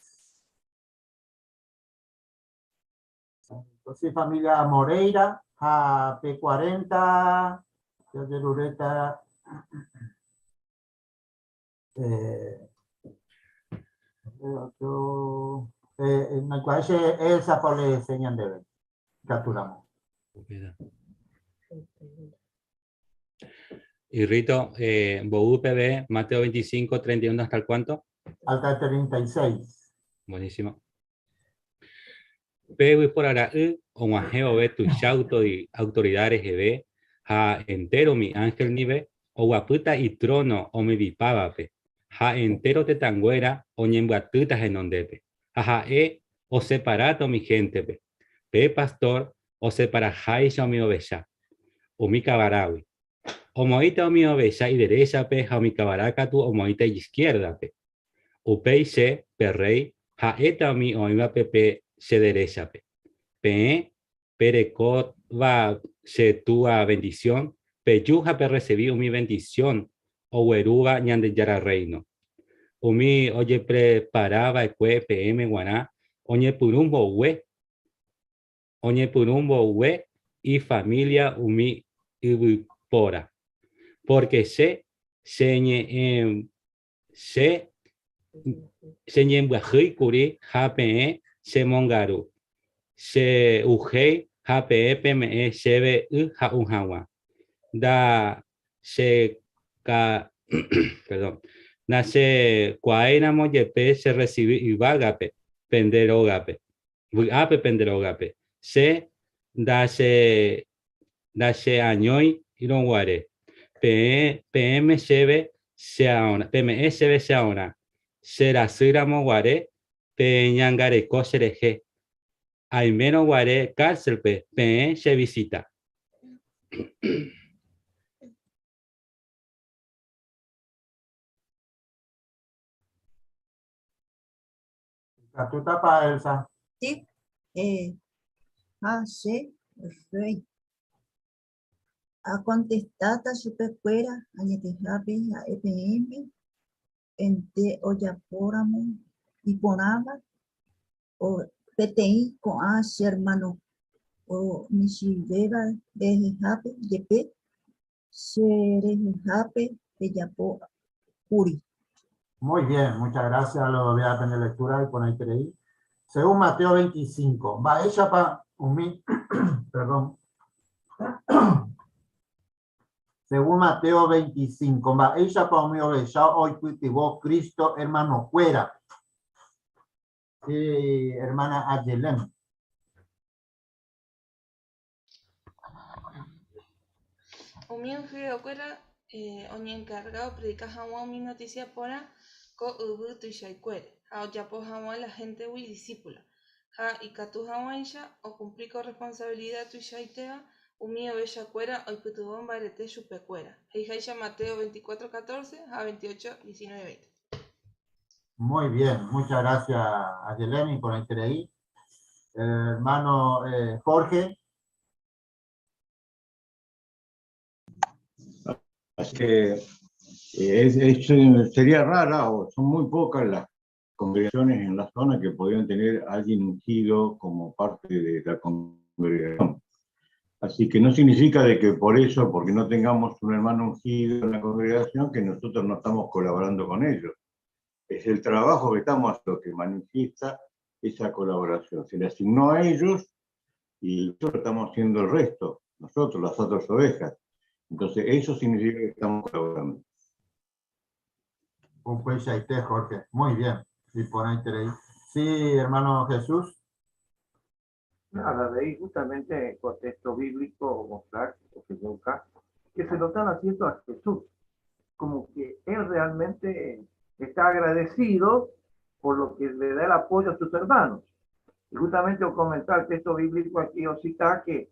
Entonces familia Moreira ha pe 40 jajeruréta Eh, otro, eh, naikuaái che Elsa pa oleese ñandéve ikatúramo. Y Rito, mboy peve, Mateo 25, 31 hasta el cuánto? Hasta el 36. Buenísimo. Pe yvypóra ra'y og̃uahẽ vove tuicha autorida reheve ha entéro umi ánhel ndive, oguapýta itróno omedipávape, ha entéro tetãnguéra oñembyatýta henondépe, ha ha'e oseparáta umi héntepe, pe pastór oseparaháicha umi ovecha umi kavarágui. Omoĩta umi ovecha ideréchape ha umi kavara katu omoĩta ijiskiérdape. Upéi che, pe rréi, ha'éta umi oĩvape pe che deréchape. Peẽ perekóva che Túa vendisión, peju ha perresivi umi vendisión oguerúva Ñandejára Rréino. Umi ojeprepara va'ekue peẽme g̃uarã oñepyrũ mboyve, oñepyrũ mboyve ifamília umi yvypóra. Pórke che, che ñe'ẽ Che cheñembyahýi kuri ha peẽ chemongaru, che'uhéi ha peẽ peme'ẽ chéve y ha'u hag̃ua. Nda che ka perdón, nda che kuaáiramo jepe che recibi yvágape pende rógape, vy'ápe pende rógape. Che nda che nda che añói rõguare. Peẽ peẽme chéve che aorã, peme'ẽ chéve che aorã. Che rasy ramo guare peñangareko che rehe. Aimérõ guare cárcel-pe peẽ che visita. Ikatútapa, Elsa? Sí, eh, ha che rréi. Akontestáta chupekuéra añetehápe ha'e peẽme ente ojapóramo iporãva o peteĩ ko'ã che hermano o michĩvéva rehehápe jepe che rehehápe pejapo kuri. Muy bien, muchas gracias, lo voy a tener lectura iporãiterei. Según Mateo 25, mba'éichapa umi, perdón, según Mateo 25, mba'éichapa umi ovecha oipytyvõ Cristo hermanokuérape? Sí, hermana Ayelén. Umi ungidokuéra oñenkarga opredika hag̃ua umi notísia porã ko yvy tuichaikuére ha ojapo hag̃ua la héntegui disípulo. Ha ikatu hag̃uáicha okumpli ko rresponsavilida tuichaitéva, umi ovechakuéra oipytyvõ mbarete chupekuéra, he'iháicha Mateo 24, 14 ha 28, 19, 20. Muy bien, muchas gracias Ayelén, iporãiterei. Hermano Jorge. Así que sería rara o son muy pocas las congregaciones en la zona que podrían tener a alguien ungido como parte de la congregación. Así que no significa de que por eso, porque no tengamos un hermano ungido en la congregación, que nosotros no estamos colaborando con ellos. Es el trabajo que estamos haciendo que manifiesta esa colaboración. Se le asignó a ellos y nosotros estamos haciendo el resto, nosotros, las otras ovejas. Entonces, eso significa que estamos colaborando. Un Upeichaite, Jorge. Muy bien. Y por ahí te Sí, hermano Jesús. Nada, de ahí justamente el contexto bíblico, mostrar, que se lo están haciendo a Jesús, como que él realmente está agradecido por lo que le da el apoyo a sus hermanos. Y justamente al comentar el texto bíblico aquí, o cita que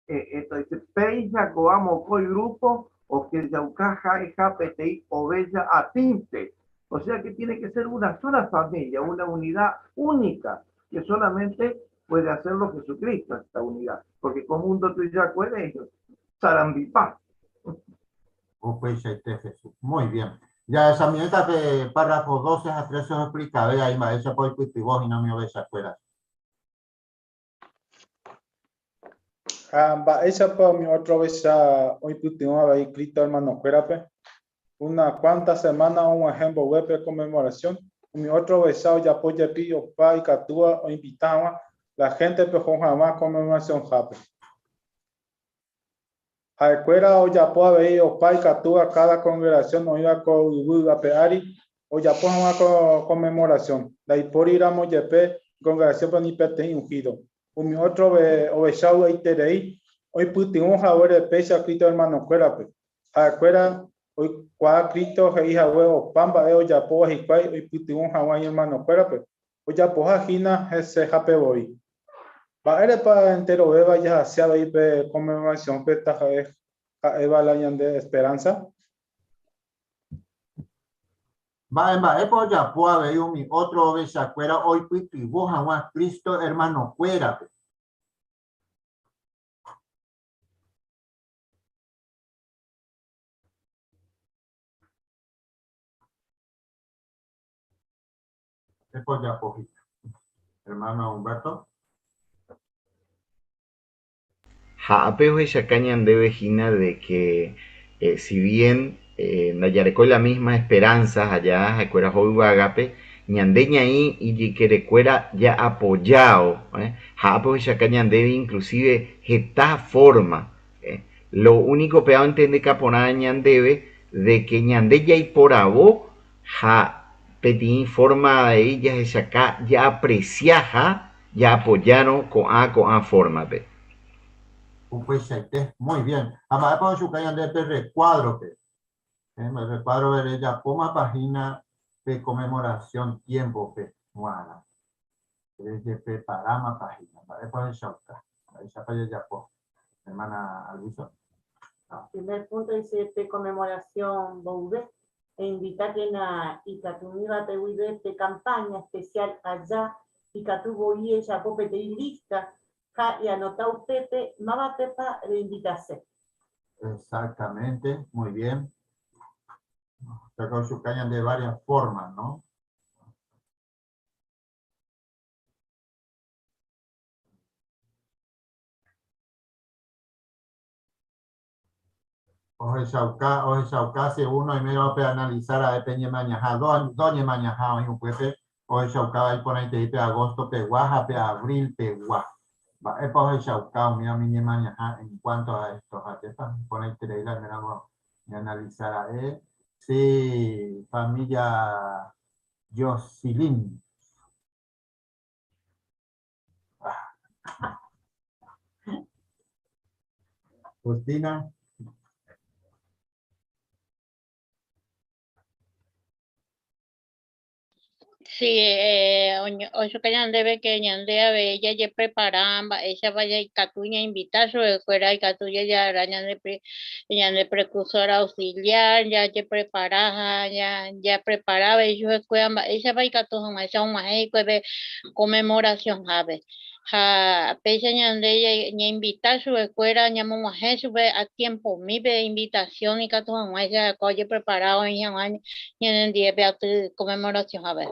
esto dice, Peija coamo coi grupo, o que yaucaja eja pti oveja atinte. O sea que tiene que ser una sola familia, una unidad única, que solamente puede hacerlo Jesucristo, esta unidad. Porque como un doctor ya puede ellos, sarambipá. Upeichaite, Jesús. Muy bien. Ya esa mineta de párrafo 12 a 13 os explica, ve ahí, ma, esa por y no me oveja escuela. Ha mba'éichapa umi otro ovecha oipytyvõ avei Cristo hermanokuérape. Una cuanta semana og̃uahẽ mboyve conmemoración, umi otro ovecha ojapo jepi opa ikatúva oinvita hag̃ua la gente-pe oho hag̃ua conmemoración-hápe. Ha'ekuéra ojapo avei opa ikatúva cada congregación oĩva ko yvy ape ári ojapo hag̃ua ko conmemoración, ndaipóriramo jepe congregación-pe ni peteĩ ungido. Umi otro ovecha ovy'aiterei oipytyvõ haguére péicha Cristo hermanokuérape. Ha'ekuéra oikuaa Cristo he'ihague opa mba'e ojapóva hikuái oipytyvõ hag̃ua iñermanokuérape, ojapoha hína hesehapevoi. Mba'érepa enterovéva jahase avei pe conmemoración-pe taha'e ha'éva la ñande esperanza? Mba'e mba'épa ojapo avei umi otro ovechakuéra oipytyvõ hag̃ua Cristo hermanokuérape? Mba'épa ojapo hína? Hermano Humberto. Ha ápe ohechaka ñandéve hína de que si bien ndajarekói la misma esperanza ha ja ha'ekuéra oho yvágape, ñande ñaĩ ijykerekuéra ja'apojávo, ha ápe ohechaka ñandéve inclusive heta forma. Lo único péva ontendeka porã ñandéve de que ñande jaiporavo ha peteĩ forma avei jahechaka ja'apreciaha ja'apoyárõ ko'ã ko'ã forma-pe. Upeichaite, muy bien. Ha mba'épa ochuka ñande pe recuadro-pe? El recuadro-pe rejapómapa hína pe conmemoración tiempo-pe g̃uarã. Rejepreparámapa hína. Mba'épa ohechauka? Mba'éichapa jajapo? Hermana Alviso. Primer punto dice pe conmemoración mboyve e invitákena ikatumívape guive pe campaña especial aja ikatu voi ejapo peteĩ lista ha eanota upépe mávapepa reinvitase. Exactamente, muy bien. Ochuka ñande varias formas, ¿no? Ohechauka, ohechauka según oiméva pe analizar ha'e pe ñemañaha, do ñemañaha oĩ upépe, ohechaukáva iporãitei pe agosto pegua ha pe abril pegua. Mba'épa ohechauka umi umi ñemañaha en cuanto a esto? Ha'épa iporãiterei la oiméramo ñaanalizar ha'e. Sí, familia Jocelyn. Justina. Sí, ohechuka ñandéve que ñande avei jajeprepara mba'éichapa ikatu ñainvita chupekuéra ikatu jajagarra ñande ñande precursor auxiliar jajeprepara ha japrepara avei chupekuéra mba'éichapa ikatu hag̃uáicha og̃uahẽ hikuái pe conmemoración-hápe. Ha péicha ñande ñainvita chupekuéra, ñamog̃uahẽ chupe a tiempomi pe invitación ikatu hag̃uáicha ha'ekuéra ojeprepara oĩ hag̃ua ñanendie pe aty conmemoración-hápe.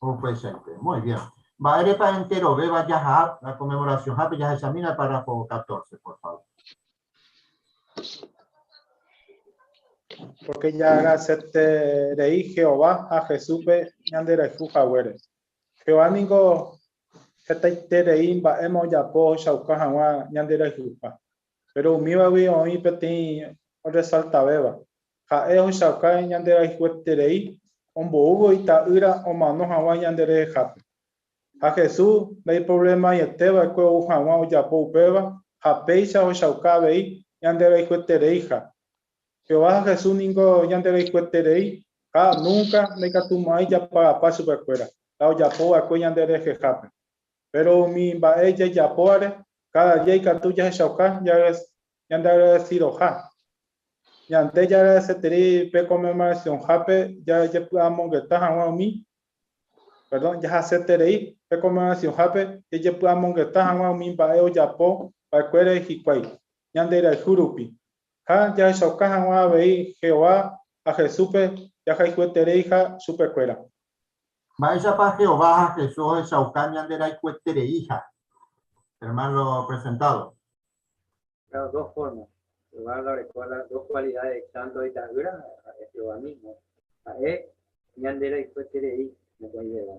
Upeichaite. Muy bien. Mba'érepa enterovéva jaha la conmemoración-hápe? Jahechamína el párrafo 14, por favor. Porque jaagradeseterei Jehová ha Jesúspe ñanderayhu haguére. Jehová ningo hetaiterei mba'éma ojapo ohechauka hag̃ua ñanderayhuha. Péro umívagui oĩ peteĩ orresaltavéva. Ha'e ohechauka ñanderayhueterei omboúvo Ita'ýra omano hag̃ua ñanderehehápe. Ha Jesús ndaiprovlemaiete va'ekue ou hag̃ua ojapo upéva ha péicha ohechauka avei ñanderayhuetereiha. Jehová ha Jesús ningo ñanderayhueterei ha núnka ndaikatumo'ãi japagapa chupekuéra la ojapo va'ekue ñanderehehápe. Péro umi mba'e jajapóvare káda día ikatu jahechauka ñandeagradesidoha. Ñande jaagradeseterei pe Conmemoracionhápe jajepy'amongeta hag̃ua umi perdón, jahaseterei pe Conmemoracionhápe jajepy'amongeta hag̃ua umi mba'e ojapo va'ekuére hikuái ñanderayhu rupi. Ha jahechauka hag̃ua avei Jehová ha Jesúspe jahayhuetereiha chupekuéra. Mba'éichapa Jehová ha Jesús ohechauka ñanderayhuetereiha? Hermano presentado. Claro, dos formas. Jehová la orekóva las dos cualidades tanto ita'ýra ha'e Jehová mismo. Ha'e ñanderayhueterei mokõivéva.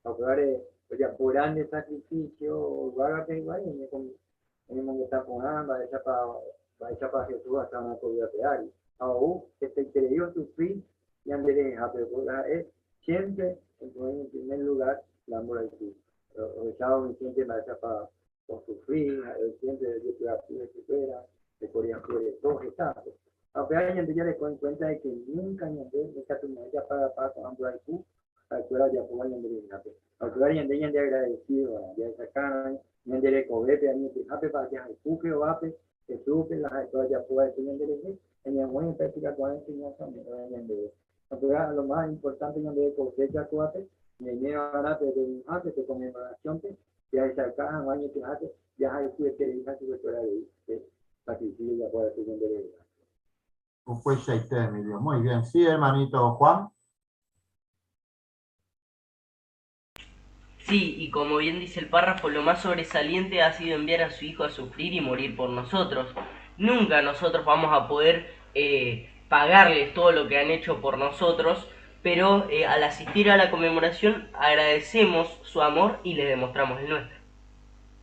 Ha upévare ojapo grande sacrificio yvágape hikuái oñemongeta porã mba'éichapa mba'éichapa Jesús ohasa ko yvy ape ári. Ha ou hetaiterei osufri ñanderehehápe, porque ha'e siempre omoĩ en primer lugar la mborayhu. Ohechávo umi gente mba'éichapa osufri, ha'e siémpre ojepy'apy hesekuéra, iporiahuvereko hetápe. Ha upéva ñande jareko en cuenta de que núnka ñande ndaikatumo'ãi japagapa ko'ã mborayhu ha'ekuéra ojapóva ñande rehehápe. Ha upévare ñande ñandeagradecido va'erã, jahechakárõ ñande rekovépe añetehápepa jahayhu Jehovápe, Jesúspe, la ha'ekuéra ojapo va'ekue ñande rehe, ha ñamoĩ en práctica ko'ã enseñanza ome'ẽva ñandéve. Ha upéva lo más importante ñande rekove kóvape, ñaime va'erã pe reunionhápe, pe conmemoraciónpe, Jahechauka hag̃ua añetehápe jahayhuetereiha chupekuéra avei pe sacrificio ojapo va'ekue ñande rehehápe. Upeichaite, Emilio. Muy bien. Sí, hermanito Juan. Sí, y como bien dice el párrafo, lo más sobresaliente ha sido enviar a su Hijo a sufrir y morir por nosotros. Nunca nosotros vamos a poder eh, pagarles todo lo que han hecho por nosotros, pero eh, al asistir a la conmemoración agradecemos su amor y les demostramos el nuestro.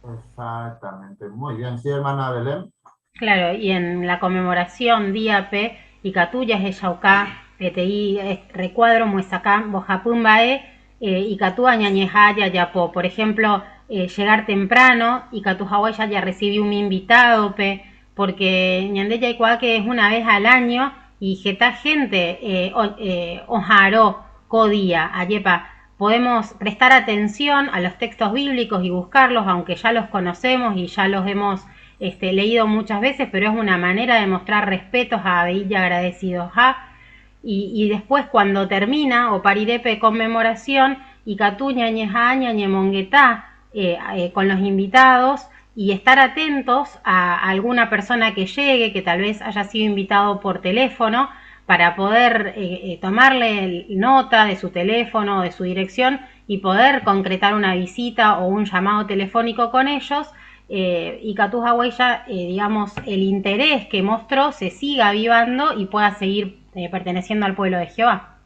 Exactamente, muy bien. Sí, hermana Belén. Claro, y en la conmemoración día P, ikatu jahechauka peteĩ recuadro muesakã mbohapy mba'e eh, ikatu añañeha jajapo. Por ejemplo, eh, llegar temprano, ikatu haguéicha jarrecibi umi invitado-pe, porque ñande jaikuaa que es una vez al año y heta gente eh, eh, oha'arõ ko día. Ajépa, podemos prestar atención a los textos bíblicos y buscarlos, aunque ya los conocemos y ya los hemos este, leído muchas veces, pero es una manera de mostrar respetos a y agradecidos a. Y, y después cuando termina, o parirepe conmemoración, y catuña ñeja ñemonguetá eh, eh, con los invitados y estar atentos a alguna persona que llegue, que tal vez haya sido invitado por teléfono, para poder eh, eh, tomarle nota de su teléfono o de su dirección y poder concretar una visita o un llamado telefónico con ellos. Eh, y Catuja Huella, digamos, el interés que mostró se siga avivando y pueda seguir perteneciendo al pueblo de Jehová.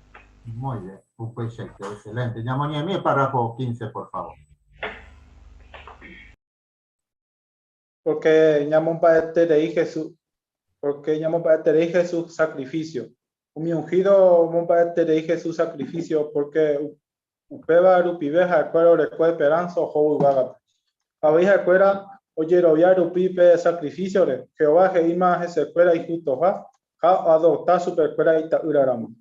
Muy bien, perfecto, excelente. Ñamoñemi, párrafo 15, por favor. Porque ñamomba'eterei Jesús, porque ñamomba'eterei Jesús sacrificio. Umi ungido omomba'eterei Jesús sacrificio porque upéva rupive ha'ekuéra oreko esperanza ohóvo yvágape. Avei ha'ekuéra ojerovia rupi pe sacrificio-re, Jehová he'íma hesekuéra ihustoha ha oadopta chupekuéra ita'ýra ramo.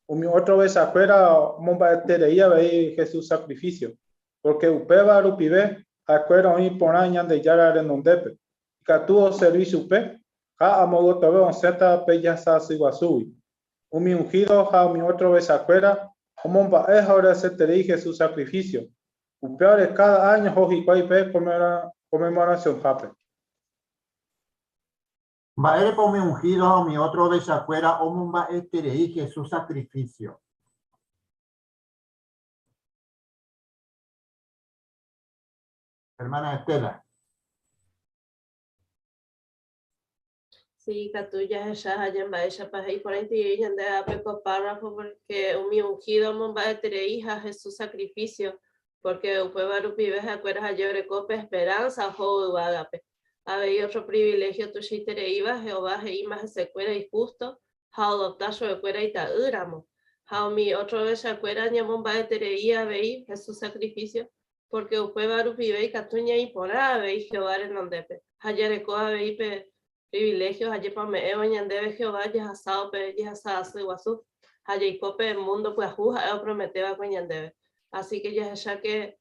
Umi ótro ovechakuéra omomba'eterei avei Jesús sacrificio, pórke upéva rupive ha'ekuéra oĩ porã Ñandejára renondépe, ikatu oservi chupe ha amo gotove osẽta pe jehasa asy guasúgui. Umi unhído ha umi ótro ovechakuéra omomba'e ha oreaseterei Jesús sakrifísio. Upévare káda áño oho hikuái pe Conmemoracionhápe. Mba'érepa umi ungido ha umi ótro ovechakuéra omomba'eterei Jesús sakrifísio? Hermana Estela. Sí, ikatu jahecha ha jamba'éichapa he'i porãiterei ñande ápe ko párrafo porque umi ungido omomba'eterei ha Jesús sacrificio, porque upéva rupive ha'ekuéra ha jeoreko pe esperanza ohóvo yvágape. Avei otro privilegio tuichaitereíva, Jehová he'íma hesekuéra ihusto ha oadopta chupekuéra ita'ýramo. Ha umi otro ovechakuéra ñamomba'eterei avei Jesús sacrificio, pórke upéva rupive ikatu ñaĩ porã avei Jehová renondépe, ha jareko avei pe priviléhio ha jepa ome'ẽvo ñandéve Jehová jahasávo pe jehasa asy guasu, ha jaiko pe múndo pyahu ha'e opromete va'ekue ñandéve. Así ke jahecha ke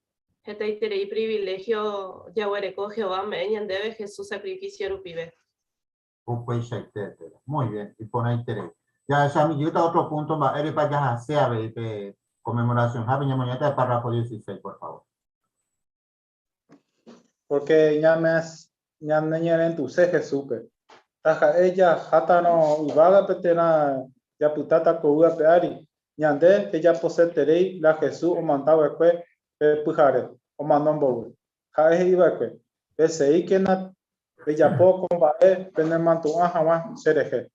hetaiterei priviléhio jaguereko Jehová ome'ẽ ñandéve Jesús sakrifísio rupive. Upeichaite, Estela. Muy bien, iporãiterei. Jahechami jeýta otro punto mba'érepa jahase avei pe Conmemoracionhápe, ñamoñe'ẽta pe párrafo 16, por favor. Pórke ñaneñe'ẽrenduse Jesúspe. Taha'e jahátarõ yvágape térã japytáta ko yvy ape ári, ñande jajaposeterei la Jesús omanda va'ekue pe pyhare, omano mboyve. Ha'e he'i va'ekue, Peseíkena pejapo ko mba'e penemandu'a hag̃ua che rehe.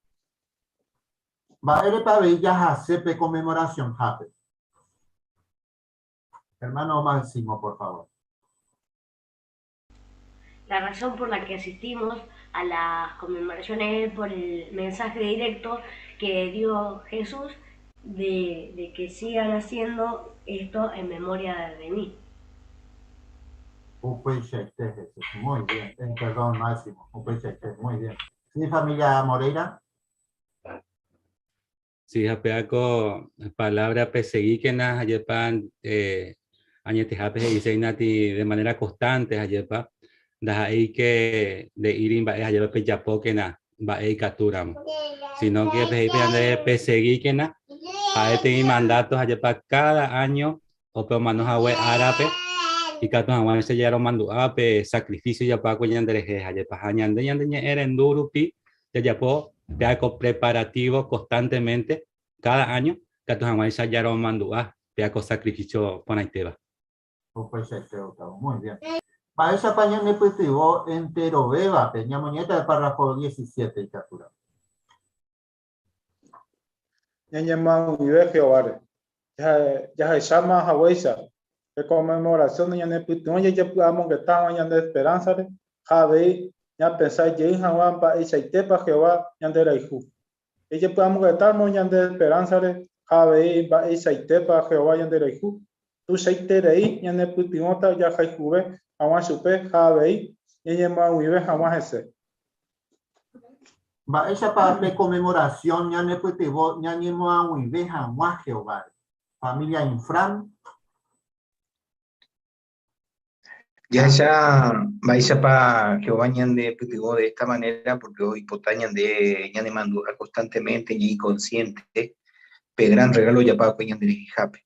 Mba'érepa avei jahase pe Conmemoracionhápe? Hermano Máximo, por favor. La razón por la que asistimos a las conmemoraciones es por el mensaje directo que dio Jesús de, de que sigan haciendo esto en memoria de mí. Upeichaite, Jesús. Muy bien. Eh, perdón, Máximo. Upeichaite. Muy bien. Sí, familia Moreira. Sí, ko palabra peseguíkena ajépa eh, añetehápe he'ise nati de manera constante ajépa ndaha'éike nde'íri mba'e ajépa pejapókena mba'e ikatúramo sino que pehe'i pe ñande peseguíkena ha'e peteĩ mandato ajépa cada año ope omano hague árape ikatu hag̃uáicha jaromandu'a pe sacrificio ojapóva'ekue ñanderehe ajépa ha ñande ñande ñe'ẽrendu rupi jajapo pe ako preparativo constantemente cada año ikatu hag̃uáicha jaromandu'a pe ako sacrificio porãitéva. Upeichaite, Gustavo. Muy bien. Mba'éichapa ñanepytyvõ enterovévape? Ñamoñe'ẽta pe párrafo 17 ikatúramo. Ñañemoag̃uive Jehováre. Jahecháma haguéicha, pe Conmemoración ñanepytyvõ jajepy'amongeta hag̃ua ñande esperánsare ha avei ñapensa jey hag̃ua mba'eichaitépa Jehová ñanderayhu. Jajepy'amongetáramo ñande esperánsare ha avei mba'eichaitépa Jehová ñanderayhu, tuichaiterei ñanepytyvõta jahayhuve hag̃ua chupe ha avei ñañemoag̃uive hag̃ua hese. Mba'éichapa pe Conmemoración ñanepytyvõ ñañemoag̃uive hag̃ua Jehováre? Familia Infran. Jahecha mba'éichapa Jehová ñandepytyvõ de esta manera porque oipota ñande ñanemandu'a constantemente ñaĩ consciente pe gran regalo ojapava'ekue ñanderehehápe.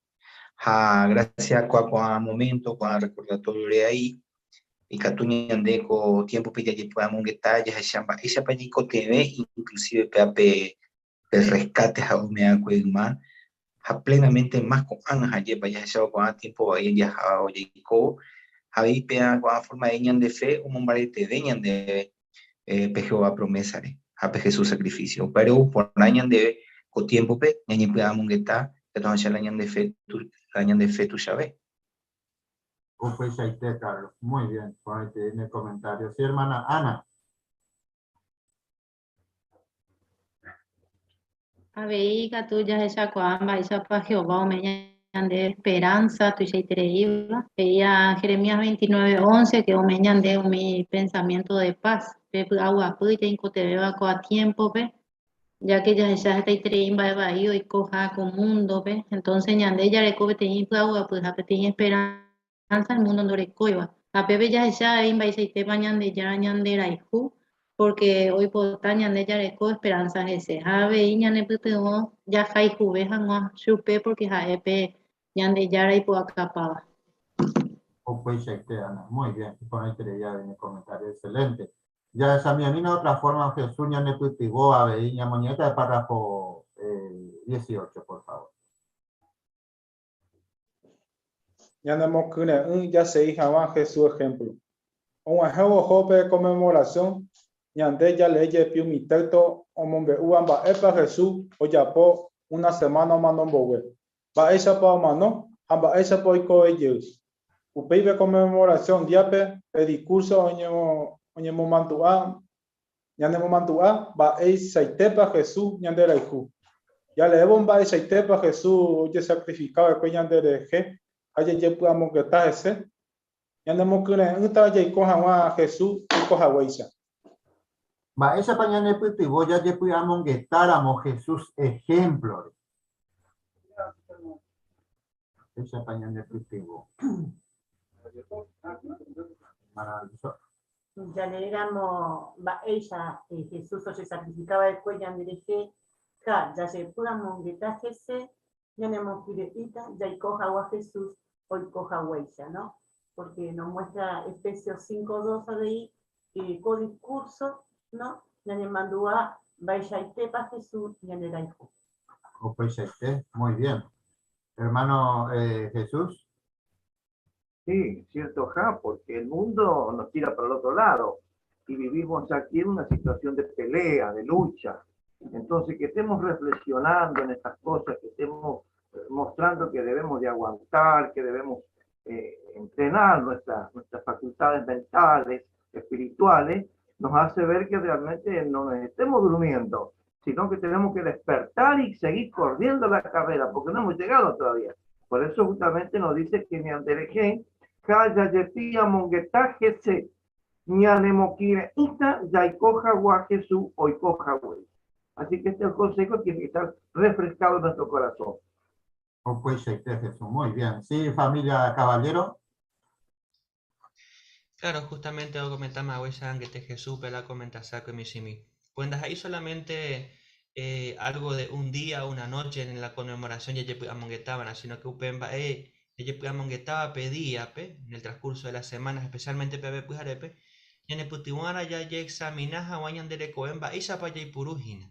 Ha gracias ko'ã ko'ã momento, ko'ã recordatorio reai, ikatu ñande ko tiempo-pe jajepy'amongeta jahecha mba'éichapa ñaikotevẽ inclusive péa pe pe rescate ha ome'ẽakue yma ha plenamente más ko'ág̃a ha ajépa jahechávo ko'ã tiempo vai jaháva ojeikóvo ha avei péa ko'ã forma de ñande fe omombareteve ñandéve pe Jehová promesa-re ha pe Jesús sacrificio. Upévare ou porã ñandéve ko tiempo-pe ñañepy'amongeta ikatu hag̃uáicha la ñande fe, la ñande fe tuichave. Upeichaite, Carlos. Muy bien, porãiterei ne comentario. Sí, hermana Ana. Avei ikatu jahechakuaa mba'éichapa Jehová ome'ẽ ñande esperánsa tuichaitereíva. He'íva Jeremías 29:11 ke ome'ẽ ñande umi pensamiénto de paz, pe py'aguapy jaikotevẽva ko'ã tiémpope, ya ke jahecha hetaiterei mba'e vai oikoha ko múndope, entónse ñande jareko peteĩ py'aguapy ha peteĩ esperánsa el múndo ndorekóiva. Ha pépe jahecha avei mba'eichaitépa Ñandejára ñanderayhu, pórke oipota ñande jareko esperánsa hese. Ha avei ñanepytyvõ jahayhuve hag̃ua chupe pórke ha'e pe Ñandejára ipu'akapáva. Upeichaite, Ana. Muy bien. Iporãiterei avei ne comentario. Excelente. Jahechamiamína otra forma Jesús ñanepytyvõ avei ñamoñe'ẽta pe párrafo 18, por favor. Ñanemokyre'ỹ jasegi hag̃ua Jesús ehémplo. Og̃uahẽvo oho pe Conmemoración, ñande jalee jepi umi téxto omombe'úva mba'épa Jesús ojapo una semána omano mboyve, mba'éichapa omano ha mba'éichapa oikove jey. Upéi pe Conmemoración díape pe diskúrso oñemomandu'a Ñanemomandu'a mba'eichaitépa Jesús ñanderayhu. Jaleévo mba'eichaitépa Jesús ojesakrifika va'ekue ñanderehe ha jajepy'amongeta hese, ñanemokyre'ỹta jaiko hag̃ua Jesús oiko haguéicha. Mba'éichapa ñanepytyvõ jajepy'amongetáramo Jesús ehémplore? Mba'éichapa ñanepytyvõ? Maravilloso. Jaleéramo mba'éicha Jesús ojesakrifika va'ekue ñanderehe ha jajepy'amongeta hese, ñanemokyre'ỹta jaiko hag̃ua Jesús oiko haguéicha, no? Porque nos muestra Efesios 5:2 avei ko discurso, no? Ñanemandu'a mba'eichaitépa Jesús ñanderayhu. Upeichaite, muy bien. Hermano Jesús. Sí, cierto, ja, porque el mundo nos tira para el otro lado y vivimos aquí en una situación de pelea, de lucha. Entonces, que estemos reflexionando en estas cosas, que estemos mostrando que debemos de aguantar, que debemos entrenar nuestras facultades mentales, espirituales, nos hace ver que realmente no nos estemos durmiendo, sino que tenemos que despertar y seguir corriendo la carrera, porque no hemos llegado todavía. Por eso justamente nos dice que ñanderehe, jaya yepía monguetá jese, ñanemokire ita, yaikoja gua Jesús, oikoja güey. Así que este consejo tiene que estar refrescado en nuestro corazón. Upeichaite, Jesús. Muy bien. Sí, familia Caballero. Claro, justamente okomentama haguéicha angete Jesús-pe la komentasákue michĩmi. Pues ndaha'éi solamente algo de un día o una noche en la conmemoración jajepy'amongetava'erã, sino que upe mba'e jajepy'amongetáva pe día-pe, en el transcurso de las semanas, especialmente pe ave pyharépe, ñanepytyvõ'arã jajeexamina hag̃ua ñande rekove mba'éichapa jaipuru hína.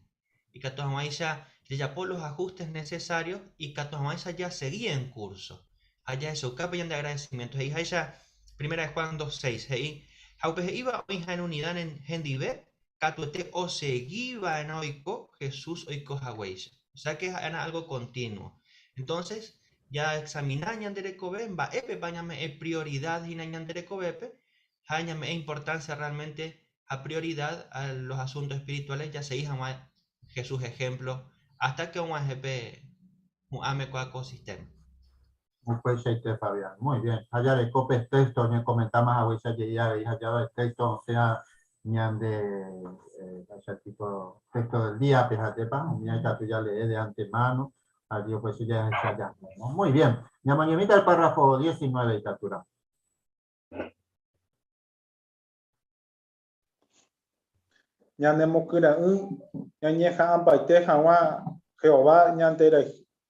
Ikatu hag̃uáicha jajapo los ajustes necesarios ikatu hag̃uáicha jasegi en curso. Ha jahechauka pe ñande agradecimiento. He'iháicha Primera de Juan 2.6, he'i, Ha upe he'íva oĩha en unidad hendive, katuete osegi va'erã oiko Jesús oiko haguéicha. O sea que ha'erã algo continuo. Entonces, jaexamina ñande rekove mba'épepa ñame'ẽ prioridad hína ñande rekovépe ha ñame'ẽ importancia realmente ha prioridad a los asuntos espirituales jasegi hag̃ua Jesús ejemplo hasta que og̃uahẽ pe hu'ãme kua ko sistema. Upeichaite, Fabián. Muy bien. Ha jareko pe texto oñekomentáma haguéicha jey avei ha jave texto osẽva ñande tipo texto del día-pe ha'épa, umíva ikatu jalee de antemano, ha upéicha jahecha jaha. Muy bien. Ñamoñemíta el párrafo 19 ikaturã. Ñanemokyre'ỹ ñañeha'ãmbaite hag̃ua Jehová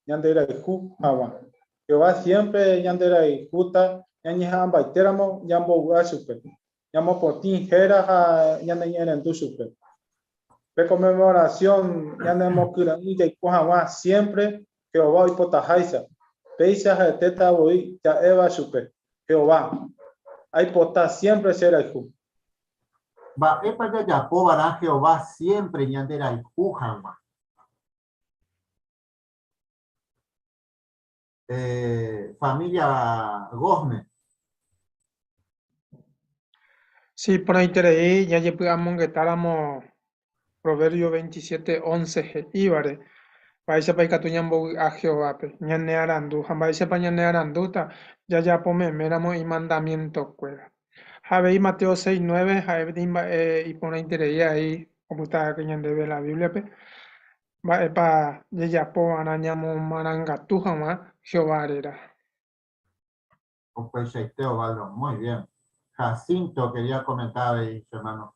ñanderayhu hag̃ua. Jehová siémpre ñanderayhúta ñañeha'ãmbaitéramo ñambovy'a chupe, ñamopotĩ héra ha ñaneñe'ẽrendu chupe. Pe Conmemoración ñanemokyre'ỹ jaiko hag̃ua siémpre Jehová oipotaháicha, péicha ha'etéta voi ja'éva chupe, Jehová, aipota siémpre che rayhu. Mba'épa jajapo va'erã Jehová siémpre ñanderayhu hag̃ua? Família Gosme. Si iporãiterei jajepy'amongetáramo Proverbio 27, 11 he'ívare, Mba'éichapa ikatu ñambovy'a Jehovápe, ñanearandu, ha mba'éichapa ñanearandúta jajapo meméramo imandamientokuéra. Ha avei Mateo 6, 9 ha'e peteĩ mba'e iporãiterei avei opytava'ekue ñandéve la Bíbliape, mba'épa jajapo va'erã ñamomarangatu hag̃ua Jehová réra. Upeichaite, Osvaldo. Muy bien. Jacinto quería comentar avei, che hermano.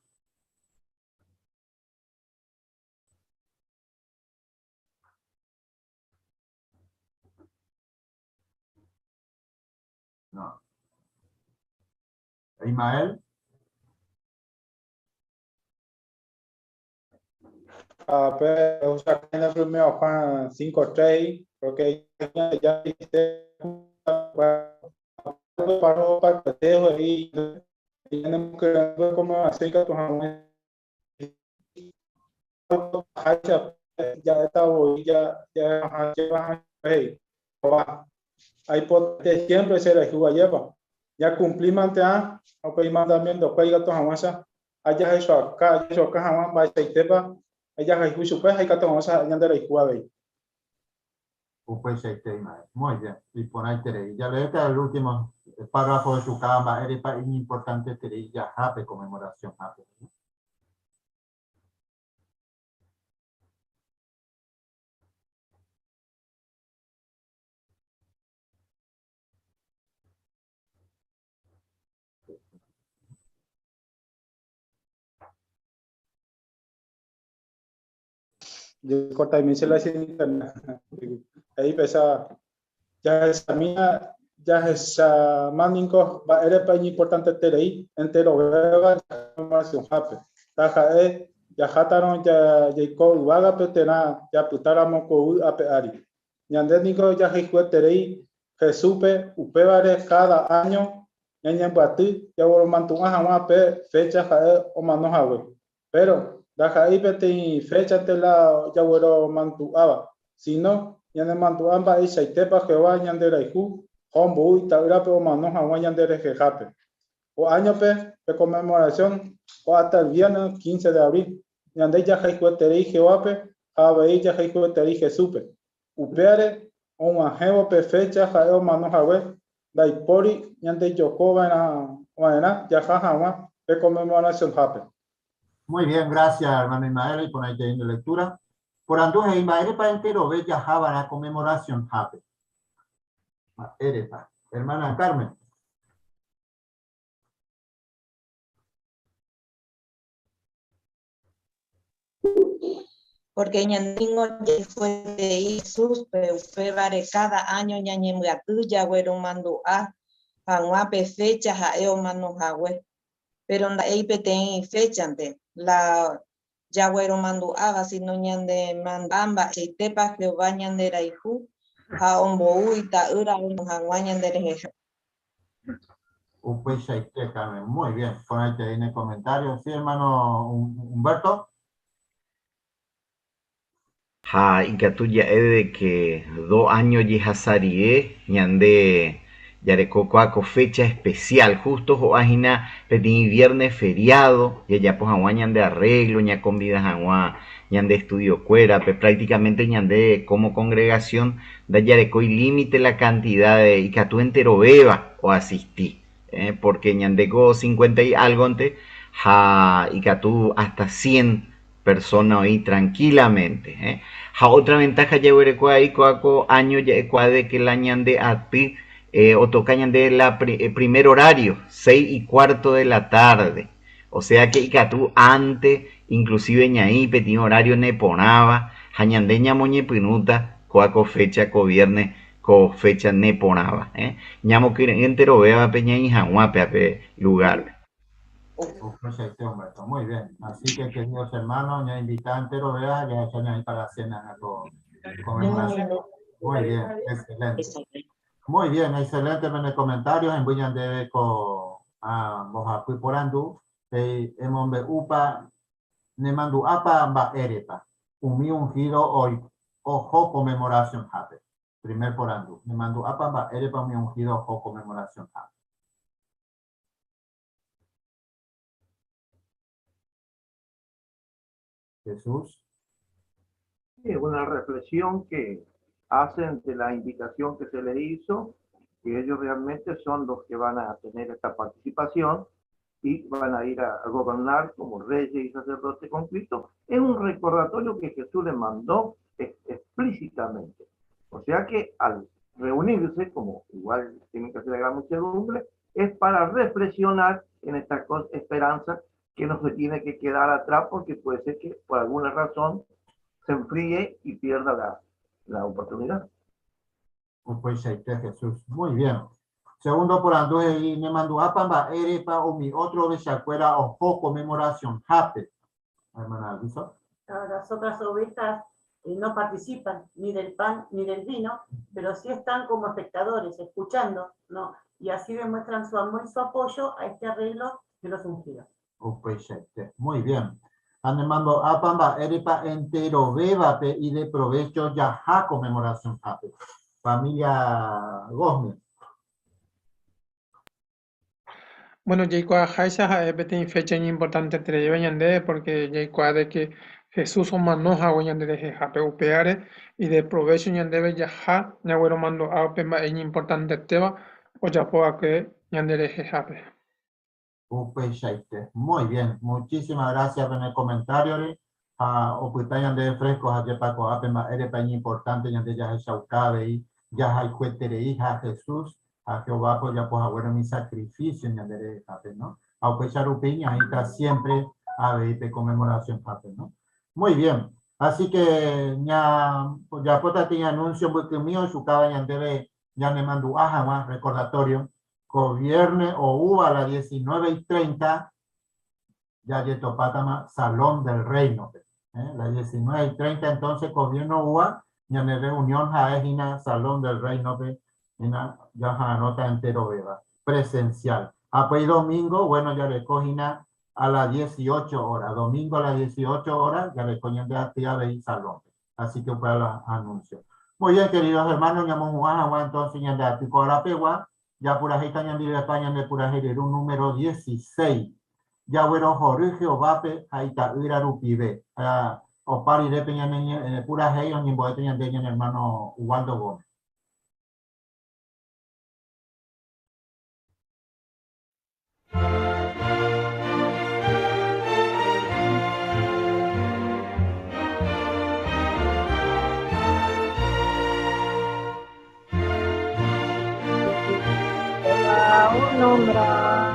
No. Ismael. Ah, pero o sea, en el primero Juan 5:3, porque ya dice, para para y tenemos que ver cómo hacer que ya está ya ya ya hay pote siempre se la lleva ya cumplí mante a ok mandamiento cuelga to hamasa allá eso acá eso acá jamás va a tepa allá hay juicio pues hay que tomar esa ñandera y juega Muy bien, y por ahí ya leete el último párrafo de su cama, era importante ya hape conmemoración hape. Corta y la ahí pesa ya esa mina ya esa maninko va era pa importante terei entero beba conmemoración hape taja e ya jataron ya yaiko uvaga petena ya putáramo ko ape ari ñande niko ya terei Jesupe upevare cada año ñañambuaty ya boromantu'ã hag̃ua pe fecha ha'e omano hague pero ndaha'éi peteĩ fecha tela jagueromandu'áva sino ñanemandu'a mba'eichaitépa Jehová ñanderayhu ha ombou ita'ýrape omano hag̃ua ñanderehehápe. Ko áñope pe conmemoración ho'áta el viernes 15 de abril. Ñande jahayhueterei Jehovápe ha avei jahayhueterei Jesúspe. Upévare og̃uahẽvo pe fecha ha'e omano hague ndaipóri ñandejoko va'erã jaha hag̃ua pe conmemoracionhápe. Muy bien, gracias, hermano Ismael, y por ahí teniendo lectura. Porandu he'i mba'érepa enterove jahava'erã conmemoracionhápe. Mba'érepa. Hermana Carmen. Porque ñande ningo Jesúspe upévare cada año ñañembyaty jagueromandu'a hag̃ua pe fecha ha'e omano hague. Pero nda'éi peteĩ fechante la jagueromandu'áva sino ñanemandu'a mba'eichaitépa Jehová ñanderayhu ha ombou ita'ýra omano hag̃ua ñanderehehápe. Upeichaite, Carmen. Muy bien. Por ahí te viene el comentario. Sí, hermano Humberto. Ha ikatu ja'e de que do año jehasa rire ñande jareko kóa ko fecha especial justo ho'a hína peteĩ viernes feriado jajapo hag̃ua ñande arreglo ñakonvida hag̃ua ñande estudiokuérape prácticamente ñande como congregación ndajarekói límite la cantidad de ikatu enterovéva oasisti porque ñandéko 50 y algo-nte ha ikatu hasta 100 persona oĩ tranquilamente. Ha otra ventaja jaguereko aí kóa ko año ja'ekuaa de que la ñande aty otoka ñande la primer horario, 6:15 de la tarde. O sea que ikatu ante, inclusive ñaĩ peteĩ horario neporãva ha ñande ñamoñepyrũta kóa ko fecha ko viernes ko fecha neporãva. Ñamokyre'ỹ enterovévape ñaĩ hag̃ua péape lugar-pe. Perfecto, Humberto. Muy bien. Así que, queridos hermanos, ya invitan entero vea, ya están ahí para la cena con Muy bien, excelente. Muy bien, excelente en los comentarios. En Buñan ko a Mojapuy Porandu, emombe upa, nemandu apa mba'érepa. Umi ungido hoy, ojo conmemoración hape. Primer porandu. Nemandu apa mba'érepa umi ungido ojo conmemoración hape. Jesús. Sí, es una reflexión que hacen de la invitación que se les hizo, que ellos realmente son los que van a tener esta participación y van a ir a gobernar como reyes y sacerdotes con Cristo. Es un recordatorio que Jesús les mandó explícitamente. O sea que al reunirse, como igual tienen que hacer la gran muchedumbre, es para reflexionar en esta esperanza que no se tiene que quedar atrás porque puede ser que por alguna razón se enfríe y pierda la oportunidad. Pues ahí está Jesús. Muy bien. Segundo porandu he'i, Nemandu'ápa mba'érepa umi ótro ovechakuéra oho Conmemoracionhápe? Hermana Alison. Las otras ovejas no participan ni del pan ni del vino, pero sí están como espectadores, escuchando, ¿no? Y así demuestran su amor y su apoyo a este arreglo de los ungidos. Upeichaite. Muy bien. Ha nemandu'ápa mba'érepa enterovévape ideprovécho jaha Conmemoracionhápe. Familia Gómez. Bueno, jaikuaaháicha ha'e peteĩ fecha iñimportantetereíva ñandéve porque jaikuaa de que Jesús omano hague ñanderehehápe, upévare ideprovécho ñandéve jaha ñagueromandu'a upe mba'e iñimportantetéva ojapo va'ekue ñanderehehápe. Upeichaite. Muy bien. Muchísimas gracias pene comentario-re ha opyta ñandéve fresco ha jepa ko'ápe mba'érepa iñimportante ñande jahechauka avei jahayhuetereiha Jesús ha Jehovápe ojapo haguére umi sakrifísio ñande rehehápe, no? Ha upéicha rupi ñaĩta siémpre avei pe Konmemorasionhápe, no? Muy bien. Así que ña ojapóta peteĩ anuncio mbykymi ochukáva ñandéve ñanemandu'a hag̃ua, recordatorio, ko viernes oúva a las 19:30 jajetopátama Salón del Reino-pe. La 19:30 entonces ko viernes oúva ñane reunión ha'e hína Salón del Reino-pe hína jaha'arõta enterovéva, presencial. Ha upéi domingo, bueno, jareko hína a las 18 horas, domingo a las 18 horas jareko ñande aty avei Salón-pe. Así que upéva la anuncio. Muy bien, queridos hermanos, ñamohu'ã hag̃ua entonces ñande aty ko arapegua, Japurahéita ñandivepa ñande purahéi ryru número 16. Jaguerohory Jehovápe ha Ita'ýra rupive. Ha opa rire pe ñane purahéi oñembo'éta ñande ñane ermáno Ubaldo Gómez. Jehová onombra.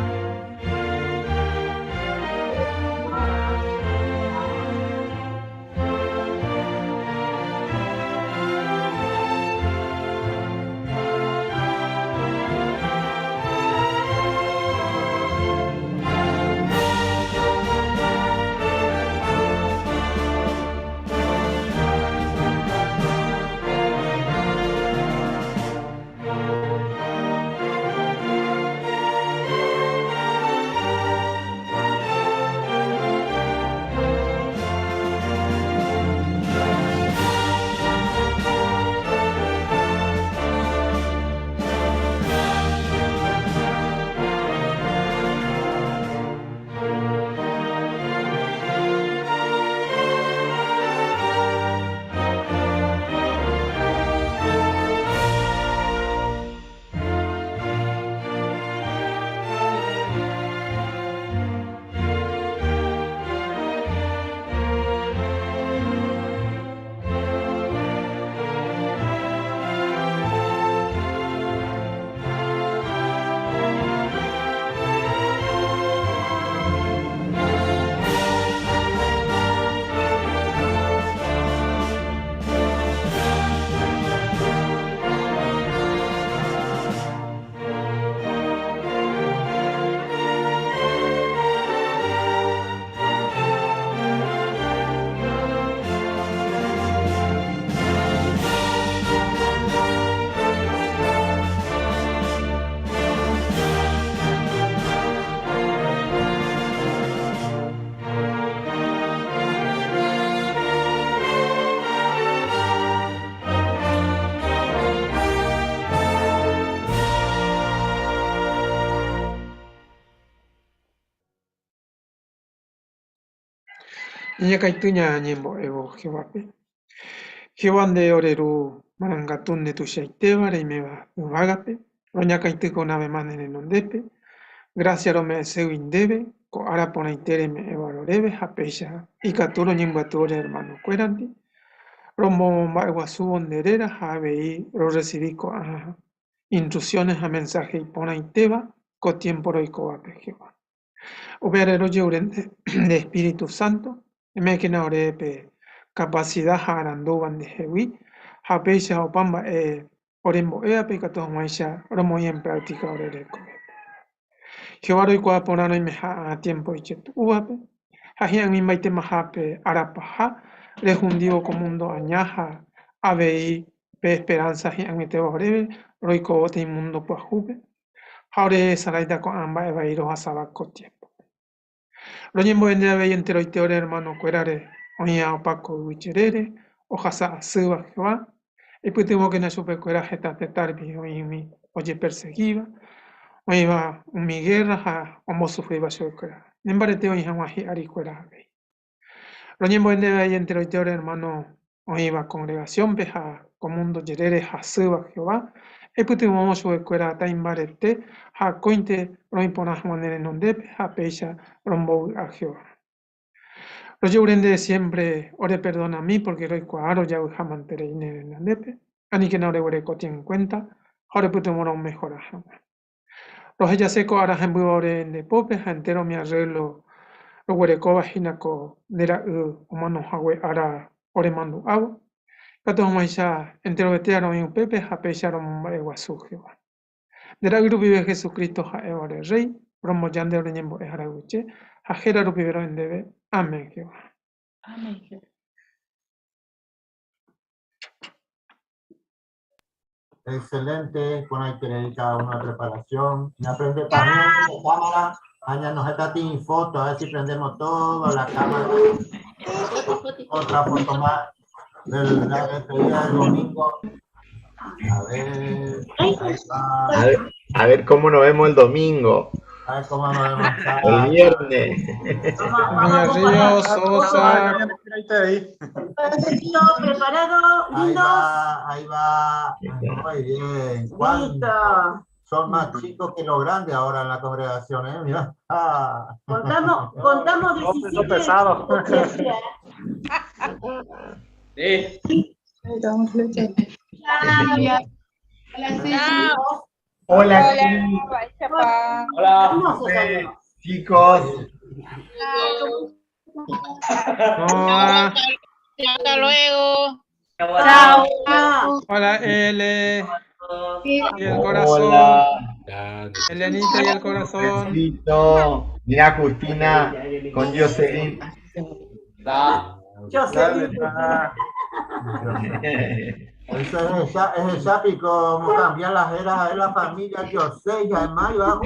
Ñañakãity ñañembo'évo Jehovápe. Jehová nde ore Ru marangatu nde tuichaitéva reiméva yvágape, roñakãity ko una vez más ne renondépe. Gracia rome'ẽségui ndéve ko ára porãite reme'ẽva roréve ha péicha ikatu roñembyaty ore hermano-kuérandi, romomba'eguasúvo nde réra ha avei rorresivi ko'ã instrucciones ha mensaje iporãitéva ko tiempo roikóvape, Jehová. Upévare rojeure nde Espíritu Santo, eme'ẽkena ore pe capacidad ha arandúva ndehegui ha péicha opa mba'e. Orembo'évape ikatu hag̃uáicha romoĩ en práctica ore rekovépe. Jehová roikuaa porã roimeha ág̃a tiempo ijetu'úvape ha hi'ag̃uimbaitemahápe ára paha rehundívo ko mundo aña ha avei pe esperanza hi'ag̃uitéva oréve roikóvo peteĩ mundo pyahúpe ha orehesaráita ko'ã mba'e vai rohasáva ko tiempo-pe. Roñembo'e nde avei enteroite ore ermanokuérare oĩva opa ko yvy jerére, ohasa asýva Jehová, eipytyvõkena chupekuéra heta tetã rupi oĩ umi ojepersegíva, oĩva umi gérra ha ombosufríva chupekuéra. Ne mbarete oĩ hag̃ua hi'arikuéra avei. Roñembo'e ndéve avei enteroite ore ermáno oĩva kongregasiónpe ha ko múndo jerére hasýva Jehová, eipytyvõvo chupekuéra taimbarete ha akóinte roĩ porã hag̃ua ne renondépe ha péicha rombovy'a Jehová. Roje'ure ndéve siémpre oreperdonami pórke roikuaa rojavyha manterei ne renondépe, aníkena oreguerekóti enkuénta ha orepytyvõ romehora hag̃ua. Rohejase ko ára hembýva ore nde pópe ha entéro umi arréglo roguerekóva hína ko nde ra'y omano hague ára oremandu'ávo, ikatu hag̃uáicha enterovete roĩ upépe ha péicha romomba'eguasu Jehová. Nde ra'y rupive Jesucristo ha'éva ore Rréi, romboja nde oreñembo'e ha rayvuche, ha héra rupive ro'e ndéve. Amén, Jehová. Amén, Jehová. Excelente, porãiterei cada uno de preparación. Ya prende también la cámara. Aña nos está sin foto, a ver si prendemos todo la cámara. Otra foto más de la despedida del domingo. A ver, ahí está. A ver, a ver cómo nos vemos el domingo. A ver cómo nos vemos. El viernes. Río, Sosa. Preparado, Ahí lindos. va, ahí va. Muy bien. ¿Cuánto? Listo. Son más chicos que los grandes ahora en la congregación, ¿eh? Mira. Ah. Contamos, contamos 17. pesado. Sí. Chao. Hola, Hola. Hermoso salió. chicos. Noa. Hasta luego. Chao. Hola, L. Y el corazón. Hola. Elenita y el corazón. Besito. Mira, Justina con Jocelyn. Jocelyn. Eso es el, es el Chapi, como cambiar las eras de la familia, yo sé, y además, y va a